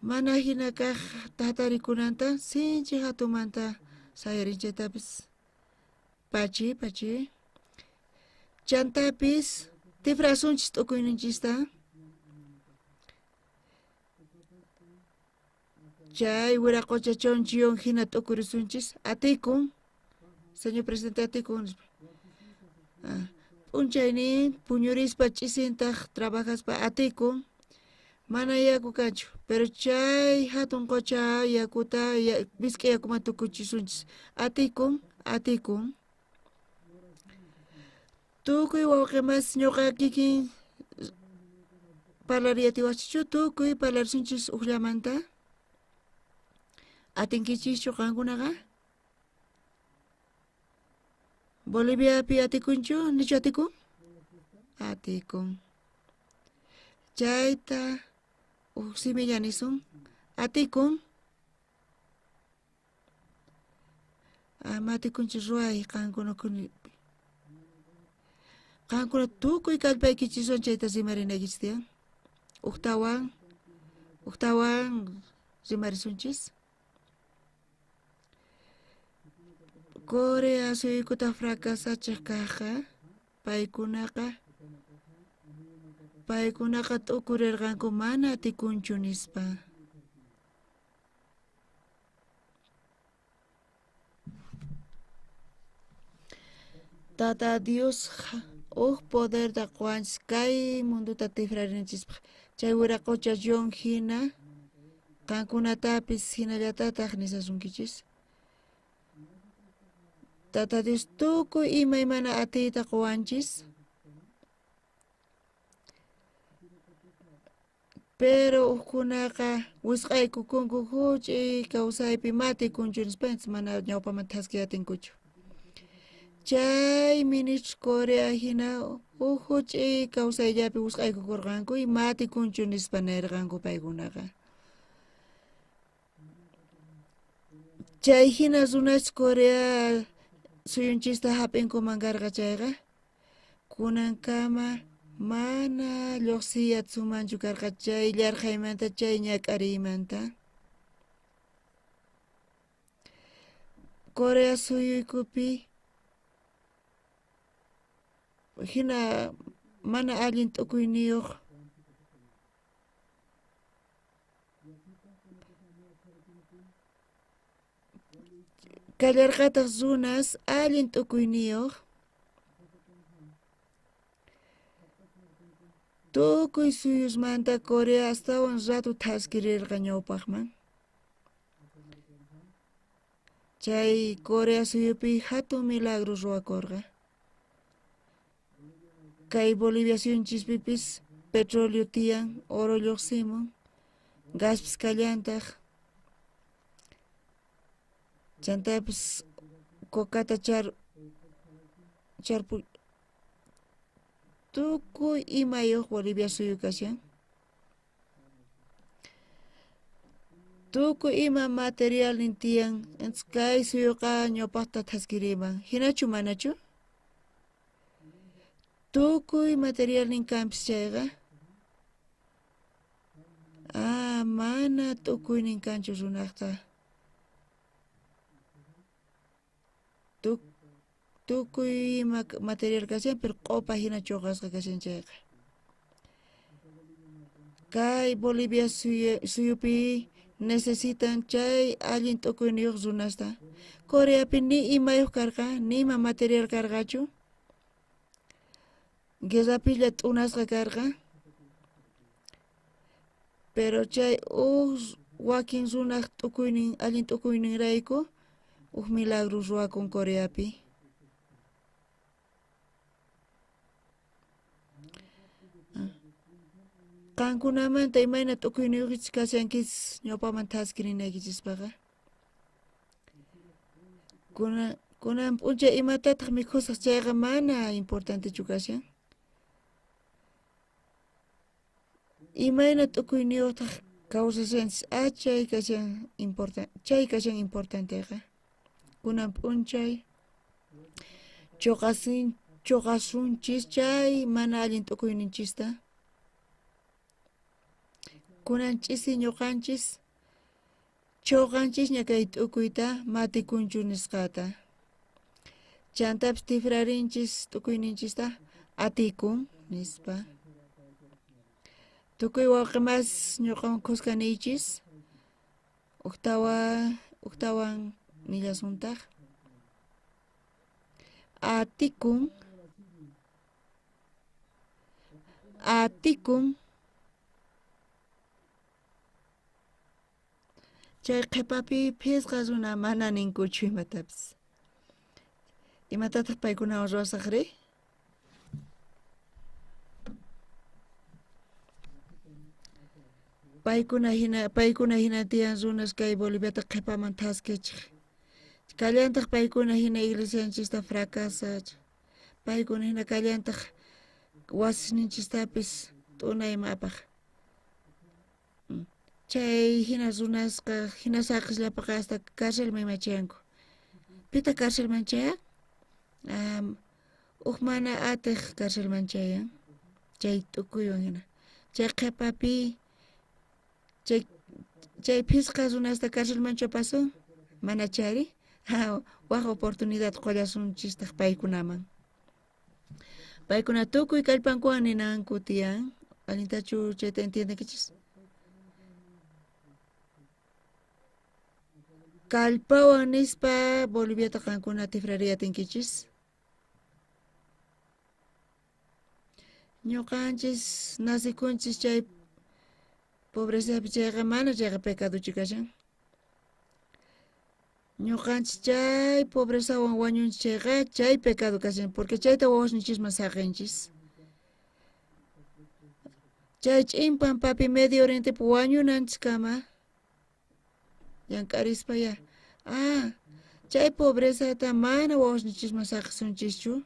Mana hina kaq tatarikunanta sinchi hatumanta sayarin chaytapis. Pachi, pachi. Chantapis tifrasunchis t'ukuyninchista. Chay wiraqocha chonchiyon hina t'ukurisunchis. Atikun, señor presidente, atikun nispa. Ah, p'unchaynin puñurispa ch'isintaq trabajaspa atikun. Mana yaku kanchu, pero chay hatun qocha yakuta misk'i yakuman tukuchisunchis. Atikun, atikun. Tukuy wawqimas ñuqa kikin parlariyatiwaqchichu, tukuy parlarisunchis uqllamanta. Atinkichischu qankunaqa? Boliviapi atikunchu? Nichu atikun? Atikun. Chayta uj similla nisun. Atikun. Ama atikunchu ruway qankuna kuni. Qankuna tukuy kallpaykichiswan chayta rimarinaykichis tiyan. Ujtawan, ujtawan rimarisunchis. Corea suyukuta fracasachiq kajqa, paykunaqa t'ukurirqanku mana atikunchu nispa. Tata Dios uj poderta qowanchis kay mundota tifrarinanchispaj. Chay wiraqocha John hina qankunatapis hinallatataj nisasunkichis. Tata Dios tukuy imaymana atiyta qowanchis. Pero ujkunaqa wisq'aykukunku huch'uy kawsaypi matikunchu nispa, mana ñawpaman thaskiy atinkuchu. Chay ministro Corea hina uj huch'uy kawsayllapi wisq'aykukurqanku y matikunchu nispa nirqanku paykunaqa. Chay hina runas Corea suyunchista hap'inkuman karqa chayqa, kunankama mana lluqsiy atsumanchu karqa chay llarqhaymanta, chay ñak'ariymanta. Corea suyuykupi hina mana allin t'ukuyniyuq kallarqataq runas allin t'ukuyniyuq. Tukuy suyusmanta Corea astawan rato thaskirirqa ñawpaqman. Chay Corea suyupi hatun milagro ruwakurqa. Kay Bolivia suyunchispipis petróleo tiyan, oro lluqsimun, gaspis kallantaq. Chantapis cocata charpu tukuy imayuq Bolivia suyu kashan. Tukuy ima materialnin tiyan, entonces kay suyuqa ñawpaqta thaskiriman. Hinachu manachu? Tukuy materialnin kanpis chayqa. Ah, mana tukuynin kanchu runaqta. Tukuy ima material kashan, pero q'opa hina choqasqa kashan chayqa. Kay Bolivia suyupi necesitan chay allin t'ukuyniyuq runasta. Coreapi ni imayuq karqa, ni ima material karqachu. Guerrapilla t'unasqa karqa. Pero chay uj Wakin runaj t'ukuynin, allin t'ukuyninrayku uj milagro ruwakun Coreapi. Qankunamanta imayna t'ukuyniyuqchis kashankichis ñawpaman thaskirinaykichispaqqa? Kunan p'unchay imatataq mikhusaq chayqa mana importantechu kashan. Imayna t'ukuyniyuqtaq kawsashanchis? Chay kashan chay kashan importanteqa. Kunan p'unchay choqasunchis chay mana allin t'ukuyninchista. Kunan ch'isi ñuqanchis choqanchisña kay t'ukuyta matikunchu nisqata. Chantapis tifrarinchis t'ukuyninchista atikun nispa. Tukuy wawqi mas ñuqawan khuska niychis. Ujtawan nillasuntaq. Atikun. Atikun. Chay qhipapi phisqa runa mana ninkuchu imatapis. Imatataq paykunawan ruwasaqri? Paykuna hina tiyan runas kay Boliviata qhipaman thaskichej. Kallantaq paykuna hina iglesianchista fracasach. Paykuna hina kallantaq wasisninchistapis t'unayman apaj. Chay hina runasqa hina saqisllapaqa hasta carcelman ima chayanku. Pitaq carcelman chayan? Uj mana atej carcelman chayan. Chay t'ukuywan hina. Chay qhipapi chay phisqa runasta carcelmanchu apasun? Mana chayri? Waj oportunidad qollasunchistaq paykunaman. Paykuna tukuy kallpankuwan ninanku tiyan. Allintachu chayta entiendenkichis? Kallpawan nispa Boliviata qankuna tifrariya atinkichis. Ñuqanchis nacikunchis chay pobrezapi chayqa mana chayqa pecadochu kashan. Ñuqanchis chay pobrezawan wañunchis chayqa chay pecado kashan, porque chayta wawasninchisman saqinchis. Chay ch'in pampapi Medio Orientepi wañunanchiskama llank'arispa ya. Chay pobrezata mana wawasninchisman saqisunchischu.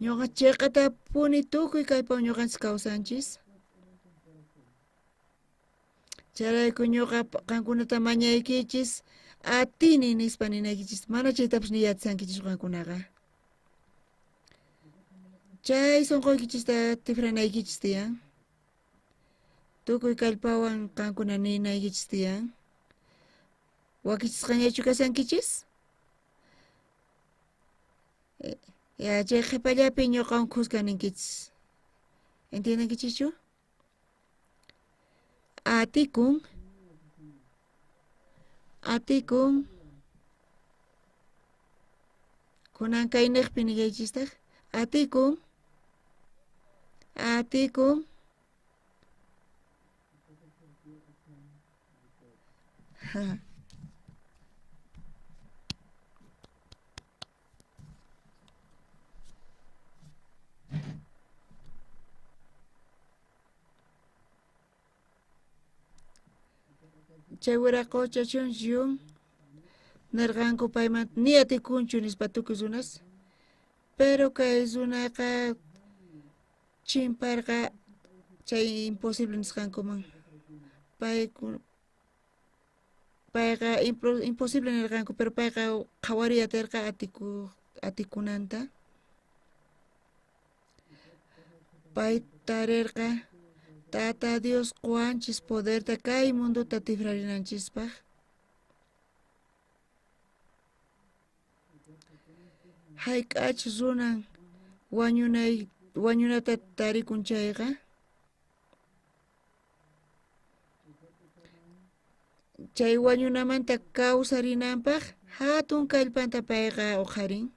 Ñuqa chiqatapuni tukuy kallpawan ñuqanchis kawsanchis. Chayrayku ñuqa qankunata mañaykichis atini nispa ninaykichis, mana chaytapas niyatsankichis qankunaqa. Chay sunquykichista tifranaykichis tiyan. Tukuy kallpawan qankuna ninaykichis tiyan. Wakichisqañachu kashankichis? Ya chay qhipallapi ñuqawan khuska ninkichis. Entiendenkichischu? Atikun. Atikun. Kunan kayniqpi nillaychistaq. Atikun. Atikun. Chay wiraqocha chunchun nirqanku payman ni atikunchu nispa tukuy runas. Pero kay runaqa chimparqa chay imposible nisqankuman. Payqa imposible nirqanku, pero payqa qhawariy atirqa atikunanta. Pay tarirqa Tata Dios qowanchis poderta kay mundota tifrarinanchispaq. Hayk'achus runan wañunata tarikun chayqa, chay wañunamanta kawsarinanpaq hatun kallpanta payqa uqharin.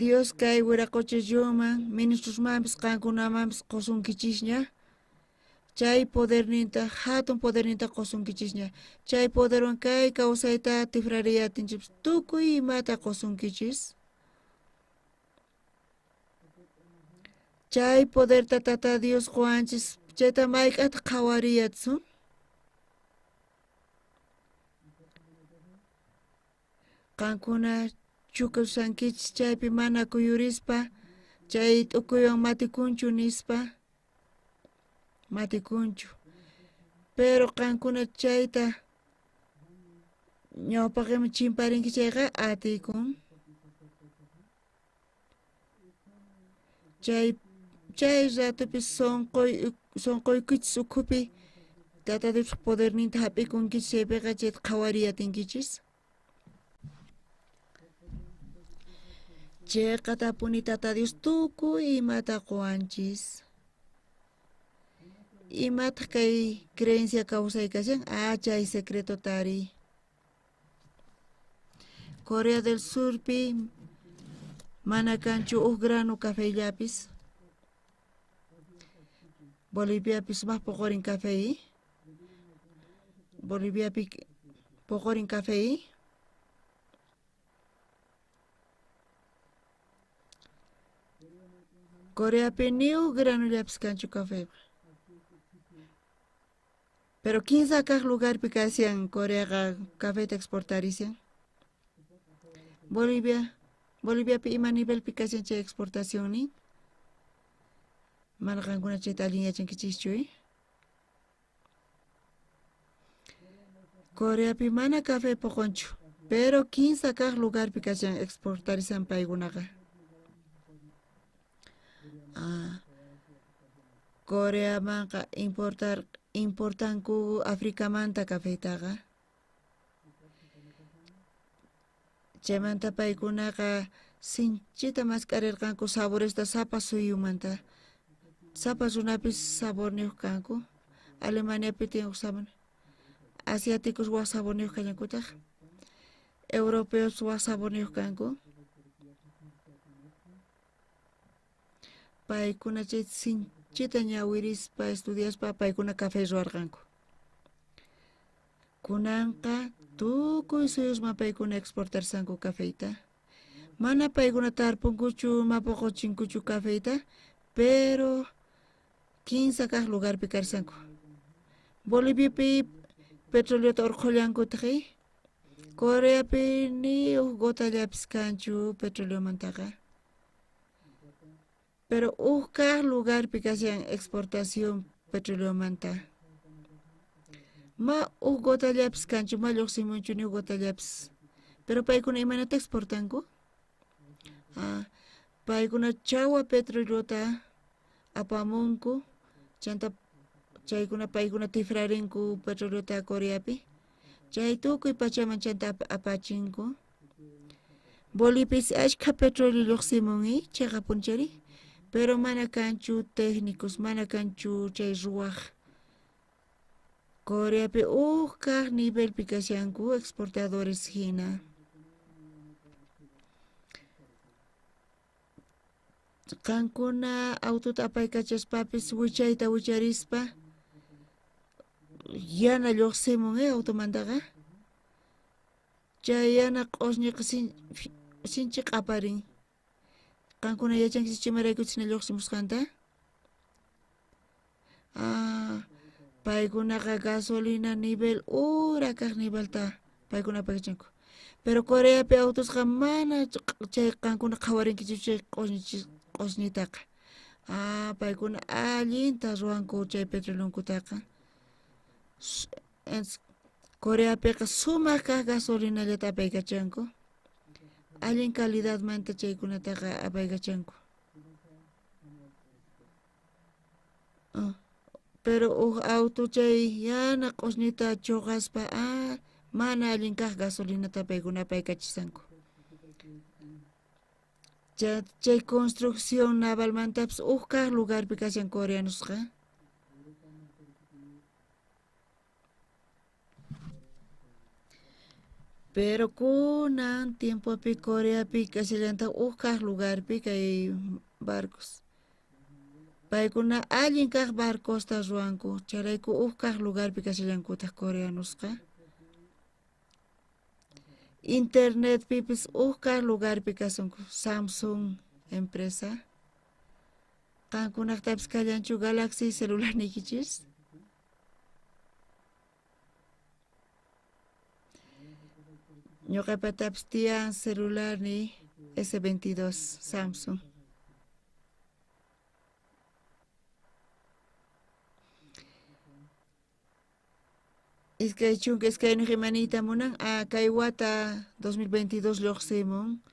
Dios kay wiraqocha Johnman, ministrosmanpis qankunamanpis qosunkichisña. Chay poderninta, hatun poderninta qosunkichisña. Chay poderwan kay kawsayta tifrariyatinchis tukuy imata qosunkichis. Chay poderta Tata Dios qowanchis, chayta mayk'ata qhawariyatsun. Qankuna chukusankichis chaypi mana kuyurispa, chay t'ukuywan matikunchu nispa, matikunchu. Pero qankuna chayta ñawpaqman chimparinki chayqa atikun. Chay ratopi sonqoykichis ukhupi Tata Dios poderninta hap'ikunkichis chaypiqa chayta qhawariyatinkichis. Cheqatapuni Tata Dios tukuy imata qowanchis. Imataq kay creencia kawsay kashan? Ah, chay secreto tari. Corea del Surpi mana kanchu uj grano cafeyllapis. Boliviapi sumaq poqorin cafey. Boliviapi poqorin cafey. Coreapi ni uj granullapis kanchu cafeyqa. Pero kinsa kaq lugarpi kashan Coreaqa cafeta exportarisian. Boliviapi ima nivelpi kashan chay exportación nin? Mana qankuna chayta allin yachankichischu, eh? Coreapi mana café poqonchu, pero kinsa kaq lugarpi kashan exportarisan paykunaqa. Ah, Coreamanqa importanku Africamanta cafetaqa. Chaymanta paykunaqa sinchita mask'arirqanku saboresta sapa suyumanta. Sapa runapis saborniyuq kanku. Alemaniapi tiyan sabor. Asiáticos waj saborniyuq kallankutaq. Europeos waj saborniyuq kanku. Paykuna chay sinchita ñawirispa estudiaspa paykuna café ruwarqanku. Kunanqa tukuy suyusman paykuna exportarsanku cafeyta. Mana paykuna tarpunkuchu mapoqochinkuchu cafeyta, pero kinsa kaq lugarpi karsanku. Boliviapi petroleota urqhullankutaq, Coreapi ni uj gotallapis kanchu petroleomantaqa. Pero uj kaq lugarpi kashan exportación petroleomanta. Ma uj gotallapis kanchu, ma lluqsimunchu ni uj gotallapis. Pero paykuna imaynata exportanku? Ah, paykuna chawa petroleota apamunku, chanta chaykuna paykuna tifrarinku petroleota Coreapi. Chay tukuy pachaman chanta apachinku. Bolipis ashkha petróleo lluqsimun, chayqapunchari. Pero mana kanchu técnicos, mana kanchu chay ruwaq. Coreapi uj kaq nivelpi kashanku exportadores hina. Qankuna autota apaykachaspapis wichayta wicharispa yana lluqsimun automantaqa. Chay yana q'usñiqa sinchi q'aparin. Qankuna yachankichis imaraykuchus hina lluqsimusqanta? Ah, paykunaqa gasolina nivel ura kaq nivelta paykuna apakachanku. Pero Coreapi autosqa mana chay qankuna qhawarinkichis chay q'usñitaqa. Ah, paykuna allinta ruwanku chay petroleonkutaqa. Coreapiqa sumaq kaq gasolinallata apaykachanku. Allin calidadmanta chaykunataqa apaykachanku. Pero uj auto chay yana q'usñita chuqaspa, mana allin kaq gasolinata paykuna apaykachisanku. Chay construcción navalmantapis uj kaq lugarpi kashan coreanosqa. Pero kunan tiempopi Coreapi kashallantaj uj kaj lugarpi kay barcos. Paykuna allin kaj barcosta ruwanku, chayrayku uj kaj lugarpi kashallankutaj coreanosqa. Internetpipis uj kaj lugarpi kasunku, Samsung empresa. Qankunaqtapis kallanchu Galaxy celular niykichis? Ñuqapatapis tiyan celularniy S22 Samsung. 22 imaniyta munan, kay wata 2022 lluqsimun.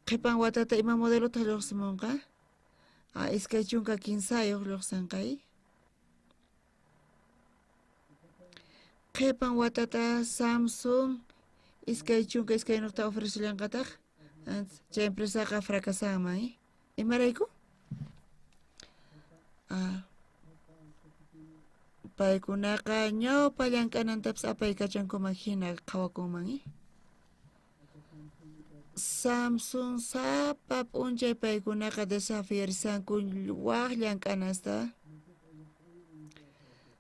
Qhipan watata ima modelotaq lluqsimunqa? 23 lluqsinqay. Qhipan watata Samsung 22 ofrecellanqataq. Chay empresaqa fracasanman, Imarayku? Paykunaqa ñawpa llank'anantapis apaykachankuman hina qhawakunman, Samsung sapa p'unchay paykunaqa desafiarisanku waj llank'anasta.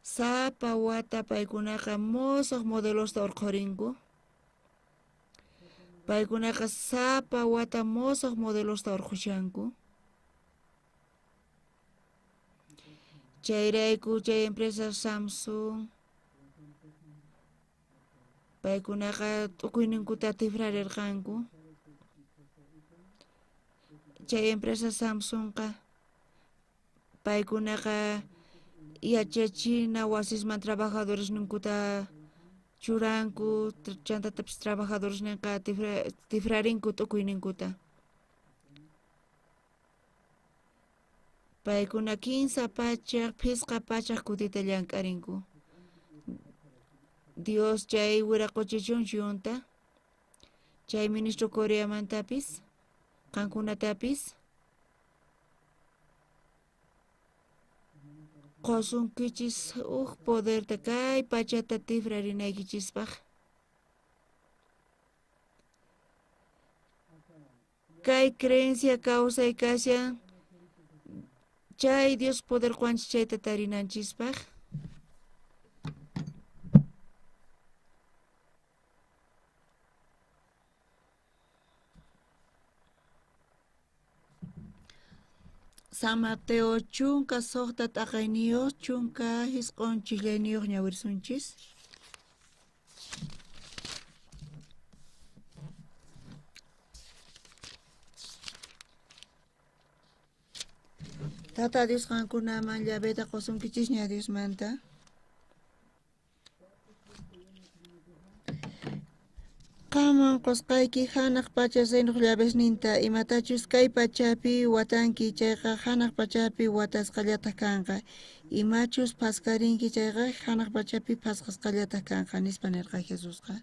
Sapa wata paykunaqa mosoq modelosta urqhurinku. Paykunaqa sapa wata mosoq modelosta urqhushanku. Chayrayku chay empresa Samsung paykunaqa t'ukuyninkuta tifrarirqanku. Chay empresa Samsungqa paykunaqa yachachina wasisman trabajadoresninkuta churanku, chantatapis trabajadoresninqa tifrarinku t'ukuyninkuta. Paykuna 300 500 kutita llank'arinku. Dios chay wiraqochichun yunta, chay ministro Coreamantapis, qankunatapis, qosunkichis uj poderta kay pachata tifrarinaykichispaj. Kay creencia kawsay kashan, chay Dios poder qowanchis chayta tarinanchispaj. San Mateo 16 t'aqayniyuq 19 chillayniyuq ñawirsunchis. Tata Dios qankunaman llaveta qosunkichisña Diosmanta. Qanman qosqayki hanaq pacha reinoq llavesninta, imatachus kay pachapi watanki chayqa hanaq pachapi watasqallataq kanqa, imachus phaskarinki chayqa hanaq pachapi phasqasqallataq kanqa, nispa nirqa Jesusqa.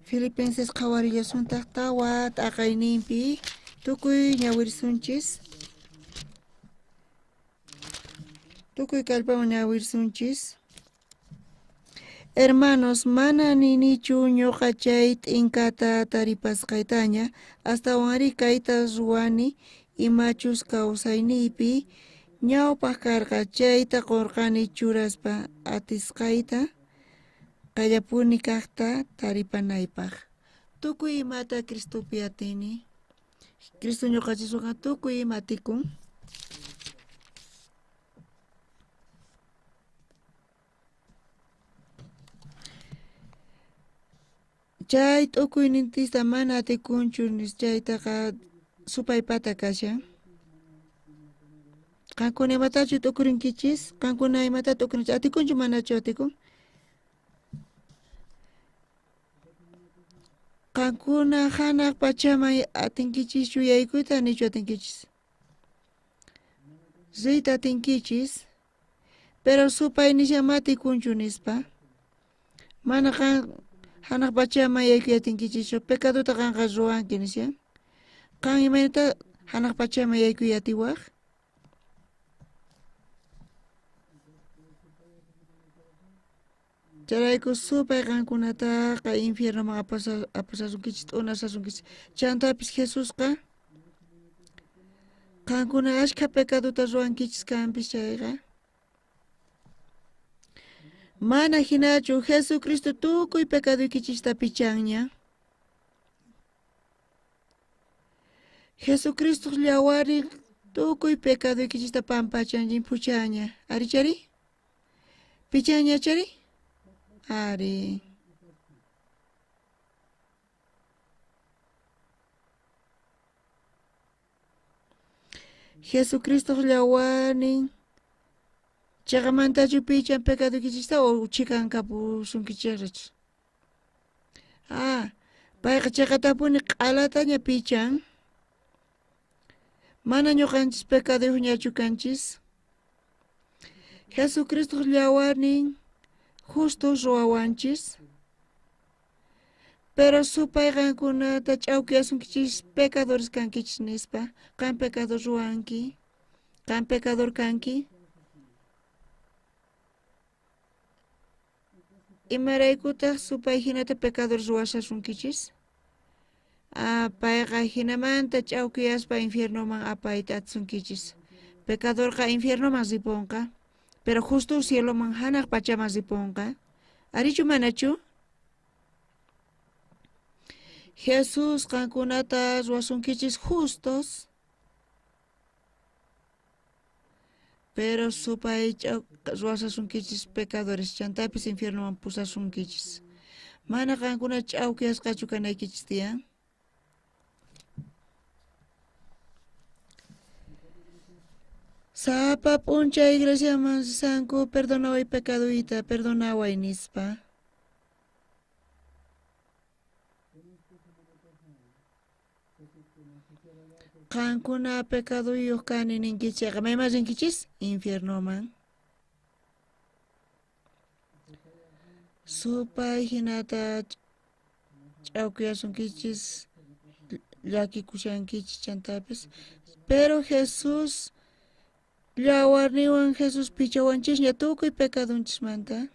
Filipenses qhawarillasuntaq 4 t'aqayninpi tukuy ñawirsunchis. Tukuy kallpawan ñawirsunchis. Hermanos, mana ninichu ñuqa chay t'inkata taripasqaytaña, astawanri kayta ruwani imachus kawsayniypi ñawpaq karqa chayta qurqani churaspa atisqayta kallapuni kaqta taripanaypaq. Tukuy imata Cristopi atini. Cristo ñuqachiswanqa tukuy ima atikun. Chay t'ukuynintista mana atikunchu chaytaqa supaypata kashan. Qankuna imatachu t'ukurinkichis? Qankuna imata t'ukurinkichis? Atikunchu manachu atikun? Qankuna hanaq pachaman atinkichischu yaykuyta nichu atinkichis? Riyta atinkichis, pero supay nishan atikunchu nispa. Mana qan hanaq pachaman yaykuy atinkichischu, pecadota qanqa ruwanki nishan. Qan imaynata Hanaq pachaman yaykuy atiwaj? Chayrayku supay qankunataqa infiernoman apasasunkichis, t'unasasunkichis. Chantapis Jesusqa qankuna ashkha pecadota ruwankichis kanpis chayqa. Mana hinachu, Jesucristo tukuy pecadoykichista pichanña. Jesucristo llawarin tukuy pecadoykichista pampachan, llimphuchaña. Ari chari? Pichanña chari? Ari. Jesucristo llawarin chaqamantachu pichan pecadoykichista o chikan kapusunkichikrach? Ah, payqa chaqatapuni q'alataña pichan. Mana ñuqanchis pecaduyuqñachu kanchis. Jesucristo llawarnin justo ruwawanchis. Pero supay qankunata ch'awkiyasunkichis pecadores kankichis nispa. Qan pecador ruwanki. Qan pecador kanki. Imaraykutaq supay hinata pecador ruwasasunkichis? Ah, payqa hinamanta ch'awkiyaspa infiernoman apayta atisunkichis. Pecadorqa infiernoman ripunqa, pero justo cieloman hanaq pachaman ripunqa. Arichu manachu? Jesús qankunata ruwasunkichis justos, pero supay ruwasasunkichis pecadores, chantapis infiernoman pusasunkichis. Mana qankuna ch'awkiyasqachu kanaykichis tiyan. Sapa p'unchay iglesiaman risanku, perdonaway pecaduyta, perdonaway nispa. Qankuna pecaduyuq kani ninkichikqa, mayman rinkichis? Infiernoman. Supay hinata ch'awkiyasunkichis, llakikushankichis chantapis. Pero Jesús llawarniwan Jesús pichawanchisña tukuy pecadonchismanta.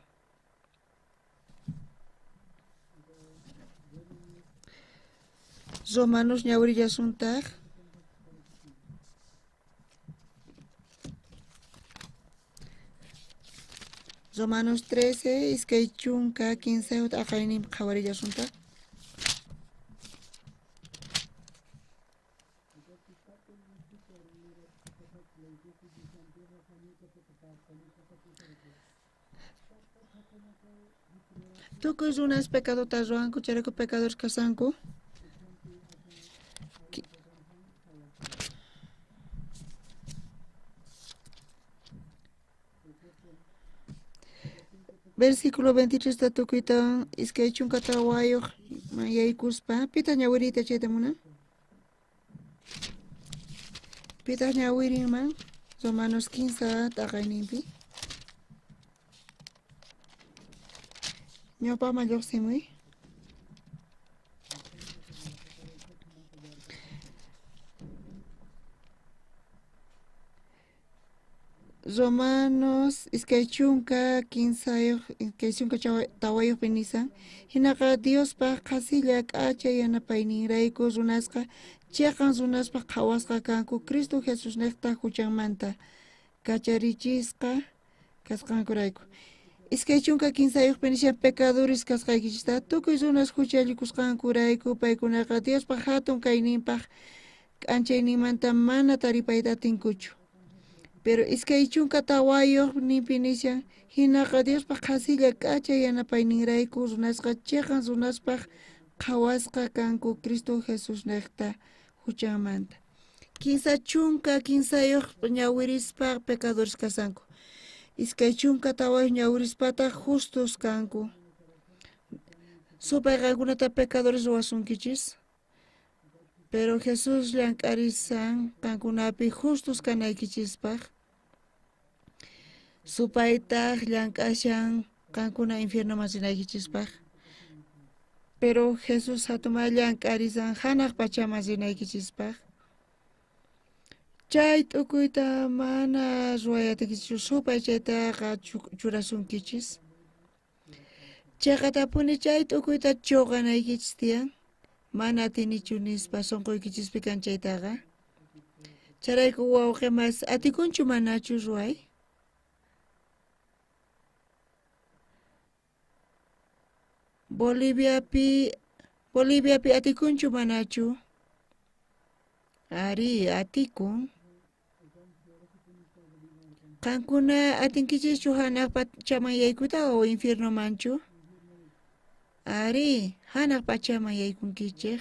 Romanos ñawirillasuntaq. Romanos 13, iskay chunka kinsayuq aqayninpi qhawarillasuntaq. Tukuy runas pecadota ruwanku, chayrayku pecadores kasanku. Versículo 23 ta tukuytawan 24 yaykuspa, pitaq ñawiriyta chayta munan? Pitaq ñawirinman? Romanos 15 t'aqayninpi. Ñawpaqman lluqsimuy. Romanos 23 24 nisan, hinaqa Diospaq qhasilla k'acha yanapayninrayku runasqa cheqan runaspaq qhawasqa kanku Cristo Jesusniqta huchanmanta kacharichisqa kasqankurayku. 23 nishan pecadores kasqaykichista tukuy runas huchallikusqankurayku paykunaqa Diospaq hatun kayninpaq k'anchayninmanta mana taripayta atinkuchu. Pero 24 ninpi nishan hinaqa Diospaq qhasilla k'acha yanapayninrayku runasqa cheqan runaspaq qhawasqa kanku Cristo Jesusniqta huchanmanta. 33 ñawirispa pecadores kasanku. 24 ñawirispataq justos kanku. Supay qankunata pecadores ruwasunkichis. Pero Jesús llank'arisan qankunapi justos kanaykichispaq. Supaytaq llank'ashan qankuna infiernoman rinaykichispaq. Pero Jesús hatumay llank'arisan hanaq pachaman rinaykichispaq. Chay t'ukuyta mana ruway atinkichu, supay chaytaqa churasunkichis. Cheqatapuni chay t'ukuyta choqanaykichis tiyan, mana atinichu nispa sonqoykichispi kan chaytaqa. Chayrayku wawqe mas atikunchu manachu ruway? Boliviapi atikunchu manachu? Ari, atikun. Qankuna atinkichischu hanaq pachaman yaykuyta o infiernomanchu? Ari, hanaq pachaman yaykunkichej.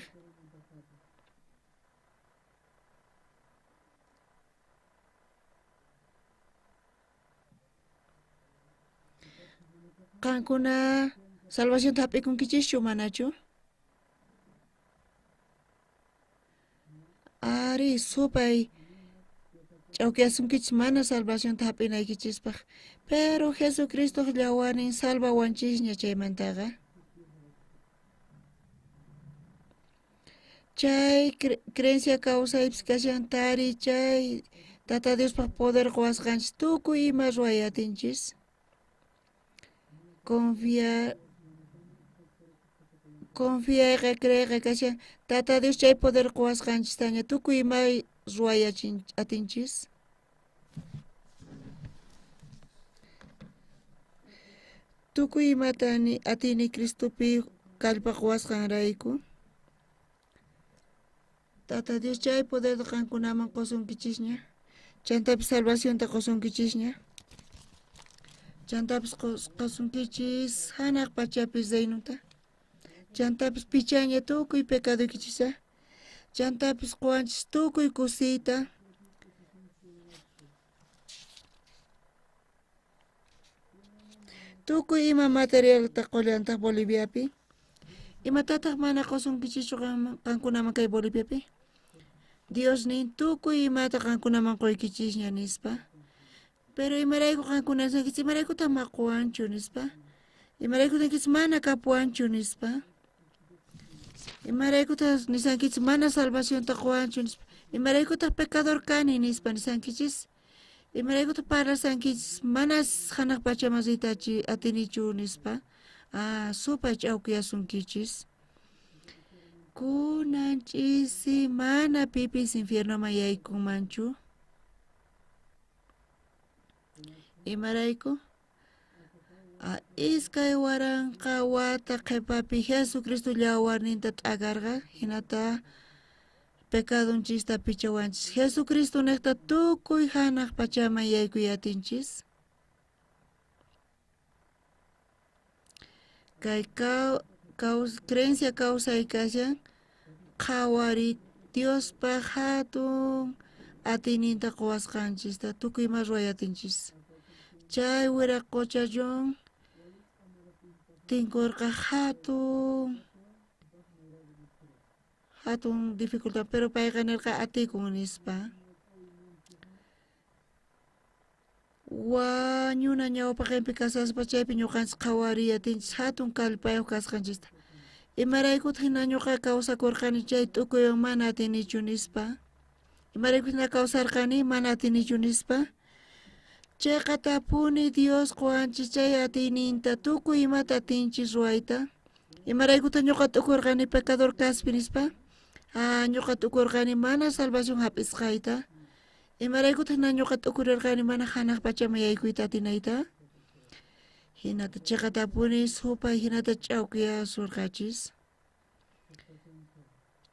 Qankuna salvacionta hap'ikunkichischu manachu? Ari, supay ch'awkiyasunkichis mana salvacionta hap'inaykichispaq, pero Jesucristoq llawarnin salvawanchisña chaymantaqa. Chay creencia kawsaypis kashan tari chay Tata Diospaq poder quwasqanchis tukuy ima ruway atinchis. Confiayqa creeyqa kashan Tata Dios chay poder quwasqanchistaña tukuy ima ruway atinchis. Tukuy imata atini Cristopi kallpa quwasqanrayku. Tata Dios chay poderta qankunaman qusunkichisña. Chantapis salvacionta qusunkichisña. Chantapis qusunkichis hanaq pachapi reinota. Chantapis pichaña tukuy pecadoykichisá. Chantapis quwanchis tukuy kusiyta. Tukuy ima materialta qullantaq Boliviapi. Imatataq mana qusunkichischu qankunaman kay Boliviapi? Dios nin tukuy imata qankunaman quykichisña nispa. Pero imarayku qankuna nisankichis, imaraykutaq maquwanchu nispa. Imaraykutaq nisankichis mana kapuwanchu nispa. Imaraykutaq nisankichis mana salvacionta quwanchu nispa. Imaraykutaq pecador kani nispa nisankichis. Imaraykutaq parlasankichis mana hanaq pachaman riyta atinichu nispa. Ah, supay ch'awkiyasunkichis. Kunan ch'isi mana pipis infiernoman yaykunmanchu. Imarayku? 2000 wata qhipapi Jesucristo llawarninta t'akarqa, hinata pecadonchista pichawanchis. Jesucristo niqta tukuy hanaq pachaman yaykuy atinchis. Kay creencia kawsay kashan qhawari Diospaq hatun atiyninta quwasqanchista tukuy ima ruway atinchis. Chay wiraqocha John tinkurqa hatun dificultad, pero payqa nirqa atikun nispa. Wañuna ñawpaqinpi kasaspa chaypi ñuqanchis qhawariy atinchis hatun kallpayuq kasqanchista. Imaraykutaq hina ñuqa kawsakurqani chay t'ukuywan mana atinichu nispa. Imaraykutaq hina kawsarqani mana atinichu nispa. Chayqatapuni Dios quwanchis chay atiyninta tukuy imata atinchis ruwayta. Imaraykutaq ñuqa t'ukurqani pecador kaspi nispa. Ah, ñuqa t'ukurqani mana salvación hap'isqayta. Imaraykutaq hina ñuqa t'ukurirqani mana hanaq pachaman yaykuyta atinayta. Hinata chayqatapuni supay hinata ch'awkiyasurqachis.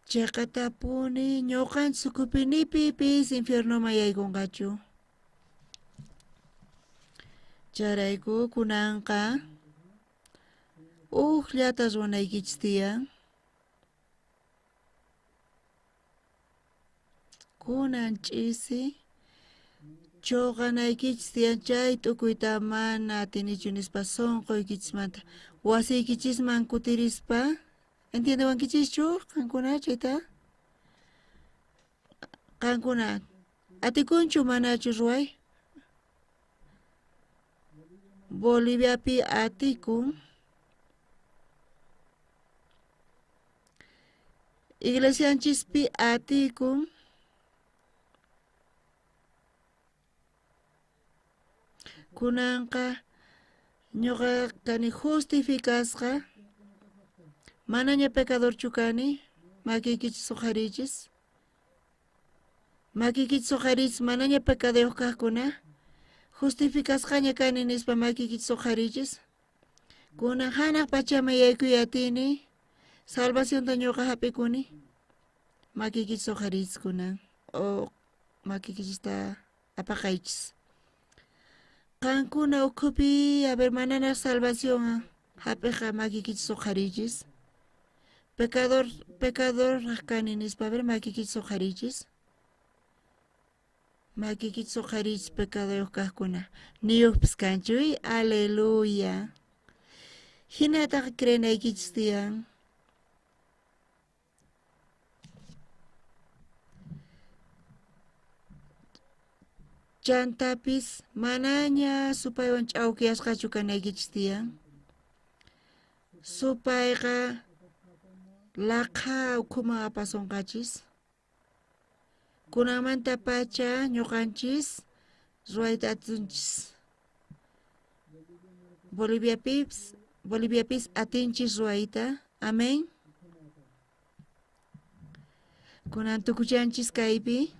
Chayqatapuni ñuqanchis ukhupi ni pipis infiernoman yaykunqachu. Chayrayku kunanqa ujllata ruwanaykichis tiyan. Kunan ch'isi choqanaykichis tiyan chay t'ukuyta mana atinichu nispa sonqoykichismanta wasiykichisman kutirispa. Entiendewankichischu qankuna chayta? Qankuna atikunchu manachu ruway? Boliviapi atikun. Iglesianchispi atikun. Kunanqa ñuqa kani justificasqa. Manaña pecadorchu kani. Makiykichis uqhariychis. Makiykichis uqhariychis manaña pecadayuq kaqkuna. Justificasqaña kani nispa makiykichis uqhariychis. Kunan hanaq pachaman yaykuy atini. Salvacionta ñuqa hap'ikuni. Makiykichis uqhariychis kunan. O makiykichista apaqaychis. Qankuna ukhupi, a ver, mananaq salvación hap'iqa makiykichis uqhariychis. Pecador, pecador kani nispa, a ver, makiykichis uqhariychis. Makiykichis uqhariychis pecadayuq kaqkuna. Niyuqpis kanchu, aleluya. Hinataq creenaykichis tiyan. Chantapis manaña supaywan ch'awkiyasqachu kanaykichis tiyan. Supayqa laqha ukhuman apasonqachis. Kunanmanta pacha ñuqanchis ruwayta atinchis. Boliviapis atinchis ruwayta. Amén. Kunan tukuchanchis kaypi.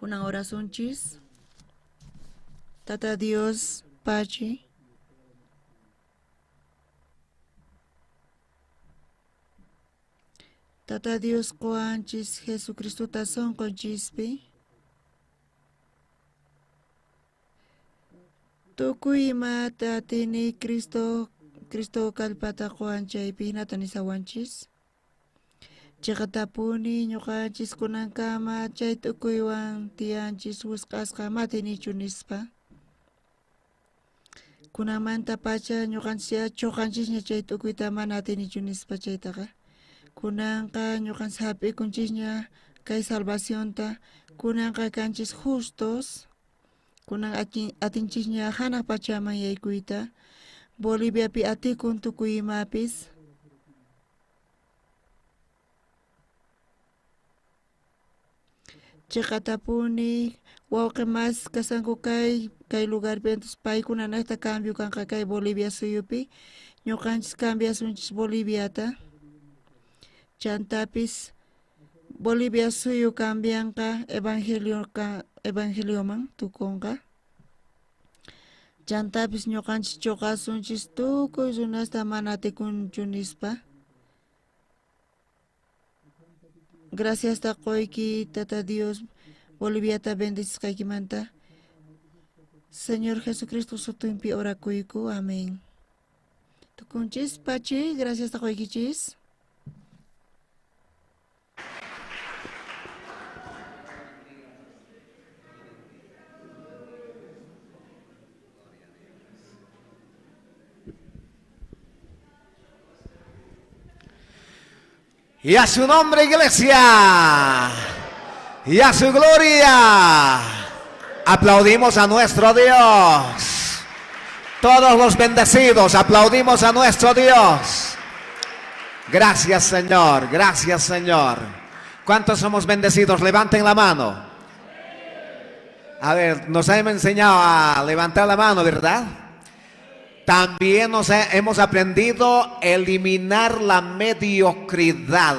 Kunan orasunchis. Tata Dios, Pachi. Tata Dios qowanchis Jesucristota sonqonchispi. Tukuy imata atini Cristo kallpata qowan chaypi hinata nisawanchis. Chiqatapuni ñuqanchis kunankama chay tukuywan tiyanchis wisq'asqa ama atinichu nispa. Kunanmanta pacha ñuqanchis chuqanchisña chay tukuyta mana atinichu nispa chaytaqa. Kunanqa ñuqanchis hap'ikunchisña kay salvacionta. Kunanqa kanchis justos. Kunan atinchisña hanaq pachaman yaykuyta. Boliviapi atikun tukuy imapis. Chiqatapuni wawqi mas kasanku kay lugarpi, entonces paykuna naqta cambio kanqa kay Bolivia suyupi. Ñuqanchis cambiasunchis Boliviata. Chantapis Bolivia suyu cambianqa evangelioman tukunqa. Chantapis ñuqanchis chuqasunchis tukuy runasta mana atikunchu nispa. Gracias ta qoyki Tata Dios Boliviata bendecisqaykimanta. Señor Jesucristo sutinpi orakuyku. Amén. Tukunchis pachi, gracias ta qoykichis. Y a su nombre, iglesia, y a su gloria, aplaudimos a nuestro Dios. Todos los bendecidos, aplaudimos a nuestro Dios. Gracias, Señor, gracias, Señor. ¿Cuántos somos bendecidos? Levanten la mano. A ver, nos han enseñado a levantar la mano, ¿verdad? También nos hemos aprendido a eliminar la mediocridad.